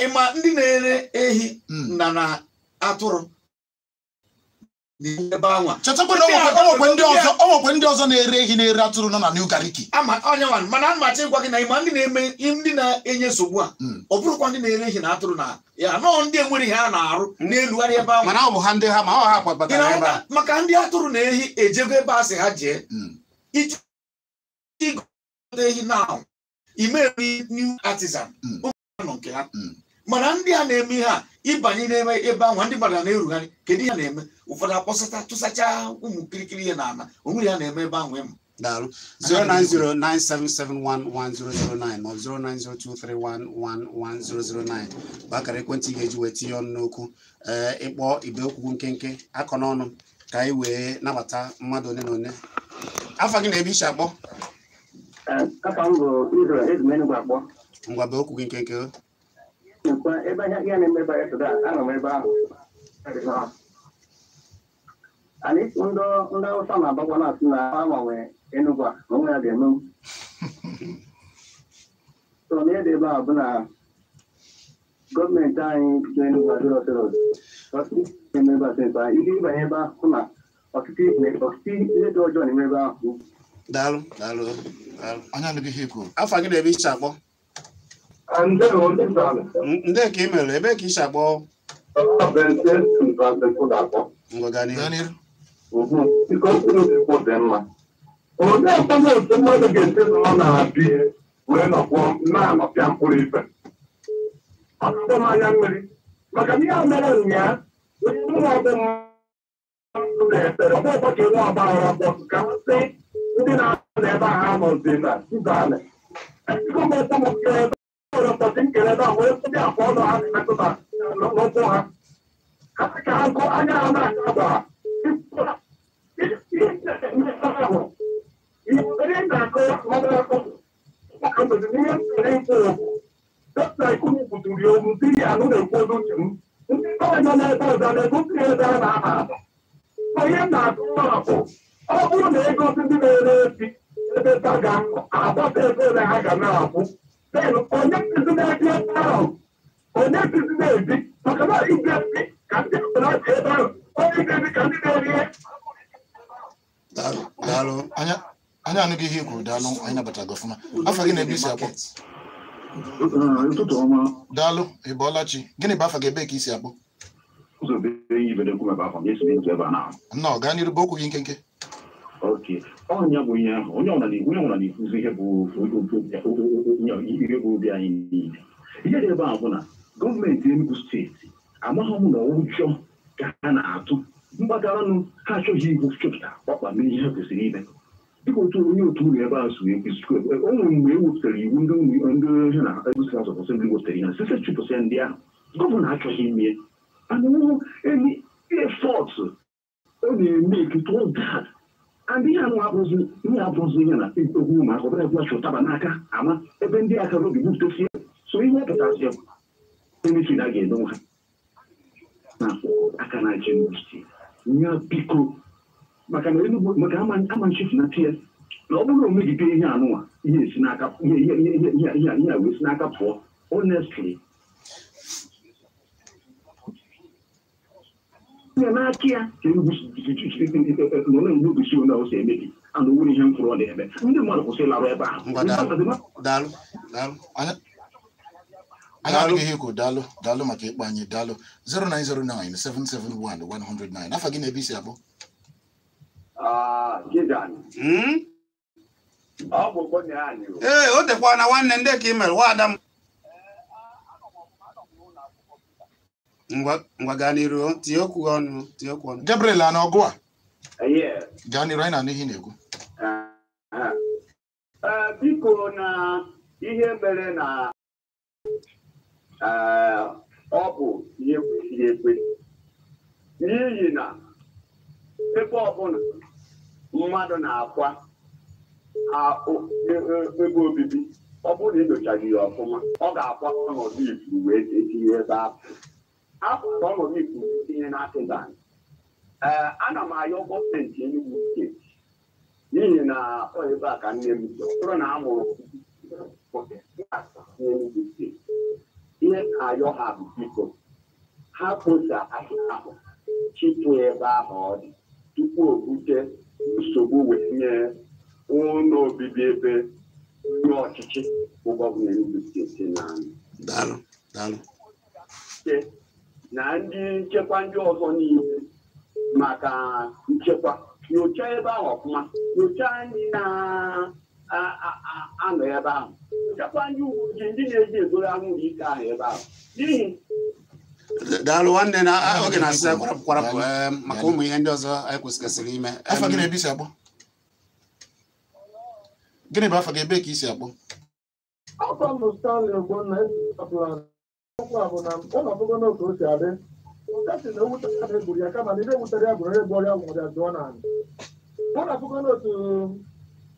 ịma ndị na-ere ehi na atụrụ chetakwa na o nwekwe ndị ọzọ na-ere ehi na-ere atụrụ nọ na New Gariki mana ana m achọ ịgwa gị na ịma ndị na-eme ndị na-enye nsogbu a ọ bụrụkwa ndị na-ere ehi na atụrụ na ya nọọ ndị enwere ihe a na-arụ na-elugharị ebe ahụ mana ọ bụ ha ndị ha ma ọ ha kwabatara ebe a maka ndị atụrụ na ehi ejego ebe a sị ha jee iji igote ehi na ime New Artisan nọ nke ha mana ndị a na-eme ihe a ịbanye n'ebe ebe ahụ ndị mmadụ na-erugharị kedu ihe a na-eme ụfọdụ akpọsata tụsacha ụmụ kirikiri ihe n'ala onwere ya na-eme ebe ahụ ịmụ. Daalụ. 09097711009 ma ọ bụ 09023111009 bụ akara ekwentị ị ga-eji wee tinye ọnụ n'okwu ịkpọ ibe okwu nkenke akọ n'ọnụ ka anyị wee nabata mmadụ one na one. Afa gị na ebe ishi akpọ? Ngwa bee okwu gị nkenke. Ebe ihe na-eme ebe a anọ m ebe ahụ Anyị ndị Hausa na-agbakwa na-asị na agbanwe Enugu a na onwe ya ga-eme. So n'ihe dị ebe a bụ na gọọmenti anyị bido Enugu adịrọ serious. Eme ebe a sensọ anyị ike ịbanye ebe ahụ na ọtụtụ ihe dị ọjọọ na-eme ebe ahụ. Daalụ, daalụ, daalụ. Anyị anụghị ihe i kwuru. Afa gị na ebe iche akpọ? Ndị ka ị mere, ebe ka iche akpọ? Ngwa gaa n'ihu. Gaa n'ihu. Olee ọkpọrọ otu mmadụ ga-esi nọ na-abịa wee nọkwuo na-anọpịa mkpụrụ ife? Ọ na-akpọ m anya mmiri maka na ihe mere ụnyaa onye ọbụ mmadụ na-ekpere ọgbọ ụbọchị nwa ọgbaghara bọsụ ka m sị ndị na-anọ ebe a ha nọzi na Tizanị. Ego m okwu m kere ebe nwere ụbọchị nkere ebe a wee ndị afọ ọnụ ha na-emetụta n'ụkwụ ha. Ha sị ka ha gụọ anya ha na-aka gbara. Onye na-akụ bụ ọ bụrụ na ego ndị na-ere efi ebe ta ga-agbata ego ole ha ga na-akwụ, then onye nkuzi na-ebi ebe ahụ, onye nkuzi na-ebi maka na ige ebi ka ndị na-achị ebe ahụ, onye ga-ebi ka ndị na-eri. Daalụ, daalụ. Anyị anụghị ihe i kwuru, daalụ, anyị nabatara gị ọfụma. Afa gị na ebe isi akpọ? Ụtụtụ ọma. Daalụ, ị bọọla chi. Gịnị bụ afa gị, ebe ka isi akpọ? Nnọọ, gaa n'iru, bụ okwu gị nkenke. Oke, ọnya bụ ihe ahụ, onye ọbụla na-ekwuzi ihe bụ ihe bụ obi anyị niile. Ihe dị ebe a bụ na gọọmenti Enugu steeti amaghị m na ụjọ ka ha na-atụ mgbataranụ ha achọghị igwu chọpụta ọkpa mee ihe ha kwesịrị ime. Dịka otu onye otu ụlọ ebe a so ekwesịrị, o nwere mgbe e wepụtara iwu ndị ihe na Enugu State House of Assembly wepụtara ihe sise chụpụsịa ndị ahụ, gọvanọ achọghị ime. And any effort ọ na-eme towards that. And ihe anụ abụrụzi ihe abụrụzi ihe na egwu ụmụaka ọbụla egwu achọ ụtaba n'aka ama ebe ndị aka obi gwupụtasị. So ihe ọ pụtasị emefiri a ga-emenwe ha na aka na-achị Enugu steeti nya biko, maka na Enugu maka ama nchefu na tie na ọ bụrụ na o megide ihe anụnwa ihe esi n'aka ihe ihe ihe ihe ihe ihe a wee si n'aka pụọ honestly ihe n'aka ya ka Enugu nọ na-emebi si onye ọsọ emebi and owere ihe mfụrụ ọ na-eme ndị mmadụ kwụsị ịlarụ ebe ahụ. Ngwa daalụ, daalụ, daalụ. Anyị anụghị ihe i kwuru, daalụ, daalụ maka ịkpọ anyị, daalụ. 0909 771 109. Afa gị na ebe isi akpọ? Mm? Ọ bụ onye anyị. Ee, o tekwa na nwanne ndị ka ị mere, nwa ada m. Ngwa, ngwa gaa n'iru, tinye okwu ọnụ, tinye okwu ọnụ. Gabriel a na ọgụ a? Yes. Gaa n'iru, anyị na-anụ ihe ị na-ekwu. Biko, na ihe mere na ọ bụ ihe kwesịrị ekwesị n'ihi na ebe ọbụla mmadụ na-akwa ebe obibi, ọ bụrụ na enyochaghị ya ọfụma, ọ ga-akwa ọnọdụ ifuru wee tinye ebe ahụ. Akwara ọnọdụ ifuru tinye n'akịda. Ee, ana m ayọ gọọmenti Enugu steeti n'ihi na ọ ebe a ka nne m bi. Ọ bụrụ na a mụrụ n'Enugu steeti, ihe na-ayọ ha bụ biko ha kposa ahịa ahụ chịpụ ebe ahụ ọ dị tupu o bute nsogbu wee nye ụlọ obibi ebe onye ọchịchị bụ gọvanọ Enugu steeti na-anọ. Daalụ, daalụ. Na ndị nchekwa ndị ọzọ niile maka nchekwa nyochaa ebe ahụ ọfụma, nyochaa ndị na-anọ ebe ahụ, nyochakwa ndị uwe ojii ndị na-eji egoro anwụrụ ike ahụ ebe ahụ n'ihi. Daalụ nwanne, na oge na-asị kwarapụ kwarapụ, maka ụmụ ihe ndị ọzọ anyị kwesịgasịrị ime. Afa gị na ebe isi akpọ? Gịnị bụ afa gị, ebe ka isi akpọ? Afọ m bụ Stanley Ogbonna, okwu a bụ na ụlọ ọbụgo n'otu o si adị nke si na ewutere ya na egburu ya, kama na ihe ewutere ya bụ onye gbọrọ ya nwụrụ ya jụọ na anị. Ụlọ ọbụgo n'otu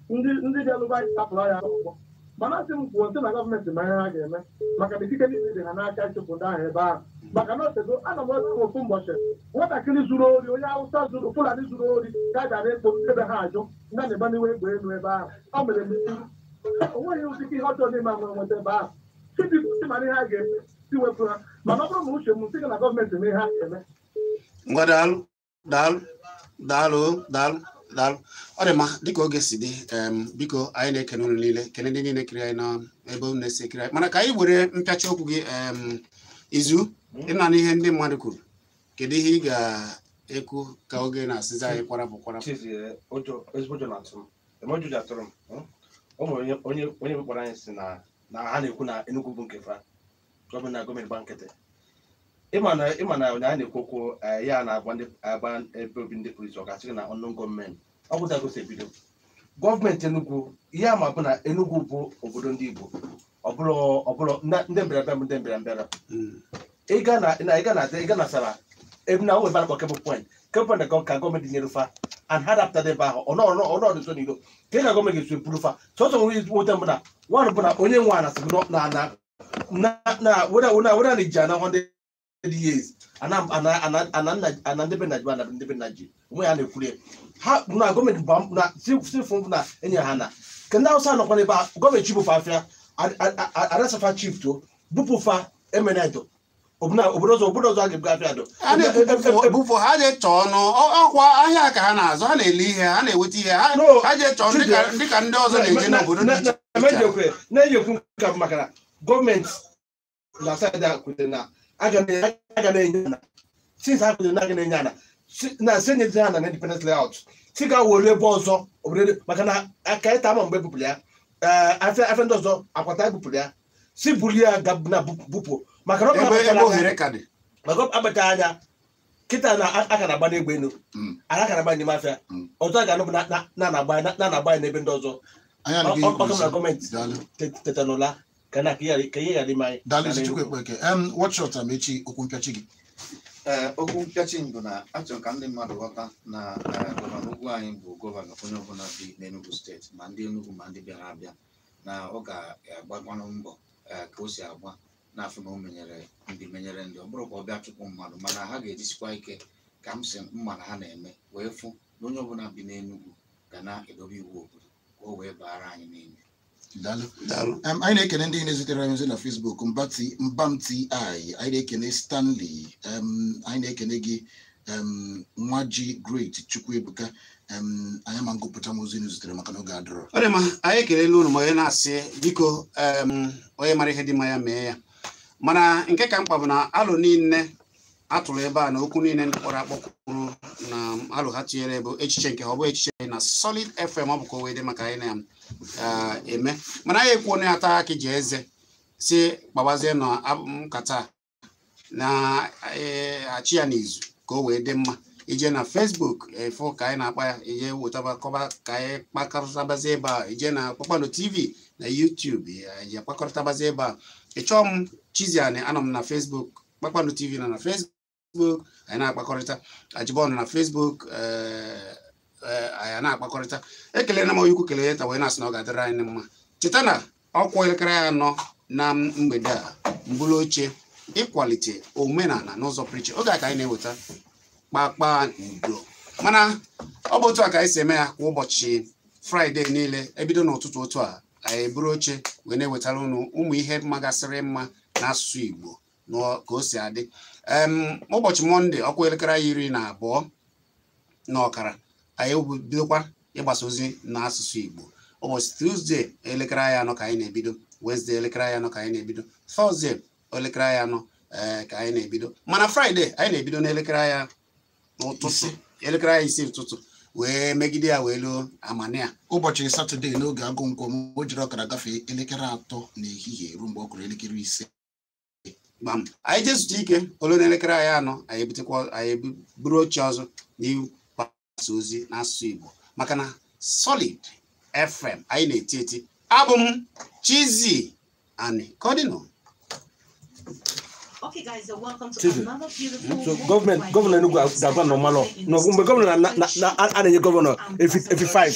ndị bịalụba anyị tapụrụ ya akwụkwọ, mana asị m kwuo nsị na gọọmenti ma ihe ha ga-eme maka na ikike niile dị ha n'aka ịchụpụ ndị ahụ ebe ahụ, maka na otego ana m ebe ahụ ofu ụbọchị Nwatakịrị zuru ori, onye Hausa zuru, Fulani zuru ori, ka a gara ekpo ebe ha ajụ, ndị na-egbaniwe egbe elu ebe ahụ. Ọ mere mmiri. O nweghị ụdị ihe ọjọọ n'ime anwe nweta ebe ahụ. Chibiko si mara ihe a ga-eme, si wepụ ha. Mana ọ bụrụ na uche m sị gị na gọọmenti mee ihe a ga-eme. Ngwa, daalụ, daalụ, daalụ, daalụ, daalụ. Ọ dị mma. Dịka oge si dị, biko, anyị na-ekene unu niile, kene ndị niile kiri anyị na ebe unu na-esi ekiri anyị. Mana ka anyị were mpịachi okwu gị, Izu ịna n'ihe ndị mmadụ kwuru, kedu ihe ị ga-ekwu ka oge na-asịzi anyị kwarapụ kwarapụ? Chizi, ụjọ, ezigbo ụjọ na-atụ m. Eme ụjọ ji atụrụ m. O nwere onye kpọrọ anyị si na ha na-ekwu na Enugu bụ nke fa, gọọmenti na gọọmenti gba nkịtị. Ịma na onye anyị na-ekwu okwu ya na-agba ndị agba ebe obi ndị polisi, ọ ga-asị gị na ọnụ gọọmenti ọ gwụta gosi ebido gọọmenti Enugu. Ihe ama bụ na Enugu bụ obodo ndị Igbo, ọbụrụ ndị mbịarambịa bụ ndị mbịarambịa. Ịga na na ịga na ịga na Sara ebe na onwe ebe a na-akpọ Cable Point, Cable Point ka gọọmenti nyere fa and ha dapụtara ebe ahụ ọnọdụ so n'ilo ka ị ka gọọmenti ga-esi buru fa. Sọsọ nwere nweta mbụ na nwanụ bụ na onye nwe ana sị na na na na weda weda weda na iji ana 100 years ana ana ana ana nna ana ndị be nna ji ana ndị be nna ji onwe ya na-ekwuru ya ha na gọọmenti gba na si fụ na enye ha na ka ndị Hausa nọkwa n'ebe a, gọọmenti chibụ fa afịa arasafa chief to bupụ fa emenedo obodo ọzọ a ga-ebuga afịa do. A na-ebufo ha je chọọ ọnụ ọkwa ahịa ka ha na-azụ, ha na-ele ihe, ha na-eweta ihe ha je chọọ dịka ndị ọzọ na-eje n'obodo dị iche iche. Na-ejekwu nka bụ maka na gọọmenti na saịdị a kwetere na aga na-enye ana, since ha kwetere na aga na-enye ana na si enyezi ha na Independence Layout, si ga were ebe ọzọ obodo, maka na aka ịta ama mgbe ebupụrụ ya afịa ndị ọzọ akwata ebupụrụ ya, si bulie ya ga na bupụ maka na ọ akpacha anya kịta na aka na-agba n'egbe elu, aka na-agba n'ime afịa ọzọ, a ga-anụ bụ na na-agba ya n'ebe ndị ọzọ. Ọkụ na gọọmenti teta n'ụla ka na ka ihe ghara ime anyị. Daalụ Chukwu Ekpeke. Watch Amechi, okwu mpịachi gị. Ee, okwu mpịachi m bụ na achọrọ ka ndị mmadụ ghọta na gọvanọ ugwu anyị bụ gọvanọ onye ọbụla bi n'Enugu steeti, ma ndị Enugu ma ndị bịara abịa, na ọ ga-agbakwanụ mbọ ka o si agba n'afọ na o menyere ndị menyere ndị ọ bụrụ ka ọ bịa chụpụ mmadụ, mana ha ga-ejisikwa ike ka m si mma na ha na-eme wee fụ na onye ọbụla bi n'Enugu ga na-edobe iwu obodo ka o wee baara anyị niile. Daalụ. Anyị na-ekene ndị na-ezitere anyị ozi na Facebook, Mbam TI, anyị na-ekene Stanley, anyị na-ekene gị Nwaji Great Chukwuebuka. Anyị ma ngụpụta m ozi zitere maka na oge adịrọ. Ọ dị mma, anyị ekelela unu. Ma onye na-asị biko, onye mara ihe dị mma ya mee ya, mana nke ka mkpa bụ na alụ niile atụrụ ebe a na okwu niile ndị kpọrọ akpọ kwuru na alụ ha tinyere bụ echiche nke ha, ọ bụ echiche na Solid FM, ọ bụ ka o wee dị maka anyị na-eme. Mana anyị ekwuo na ata akị ji eze si gbawazie na nkata na-achị ya n'izu ka o wee dị mma. Ije na Facebook efo ka anyị na-akpa ya, ije wetaba kọba ka anyị kpakọrịtabazie ebe a, ije na Kpakpando TV na YouTube ije kpakọrịtabazie ebe a. Ịchọọ m Chiziani, anọ m na Facebook, Kpakpando TV nọ na Facebook, anyị na-akpakọrịta. Ajibọnụ na Facebook, anyị na-akpakọrịta. Ekele na m onye ukwu kelee ta wee na-asị na ọ ga-adịrị anyị mma. Cheta na ọkwa elekere 4 na mgbede a, mbụlụ oche ịkwalite omenala n'ụzọ pụrụ iche, oge a ka anyị na-eweta kpakpando. Mana ọ bụ otu a ka anyị si eme ya kwa ụbọchị Fraịde niile, ebido n'ụtụtụ otu a anyị eburu oche wee na-ewetara unu ụmụ ihe magasịrị mma n'asụsụ Igbo ka o si adị. Ụbọchị Mọnde ọkwa elekere 12:30 anyị bidokwa ịgbasa ozi n'asụsụ Igbo. Ụbọchị Tuzdee elekere 4 ka anyị na-ebido, Wezdee elekere 4 ka anyị na-ebido, Tọzdee elekere 4 ka anyị na-ebido, mana Fraịde anyị na-ebido n'elekere ya n'ụtụtụ, elekere 6 ụtụtụ wee megide ya wee luo amania. Ụbọchị Satọde n'oge agụ nkwọ m o jiri ọkara gafee elekere 3 n'ehihie ruo mgbe ọ kụrụ elekere 5. Gbam, anyị jee zụta ike olu n'elekere 4, anyị ebutekwa, anyị buru oche ọzọ n'ịgbasa ozi n'asụsụ Igbo, maka na Solid FM anyị na-eti eti. Abụ m Chizi Ani Kodino. Okay, guys, so welcome to another beautiful. So government Enugu ga-agwa normal law. No, mgbe gọvanọ na na na a na-enye gọvanọ 85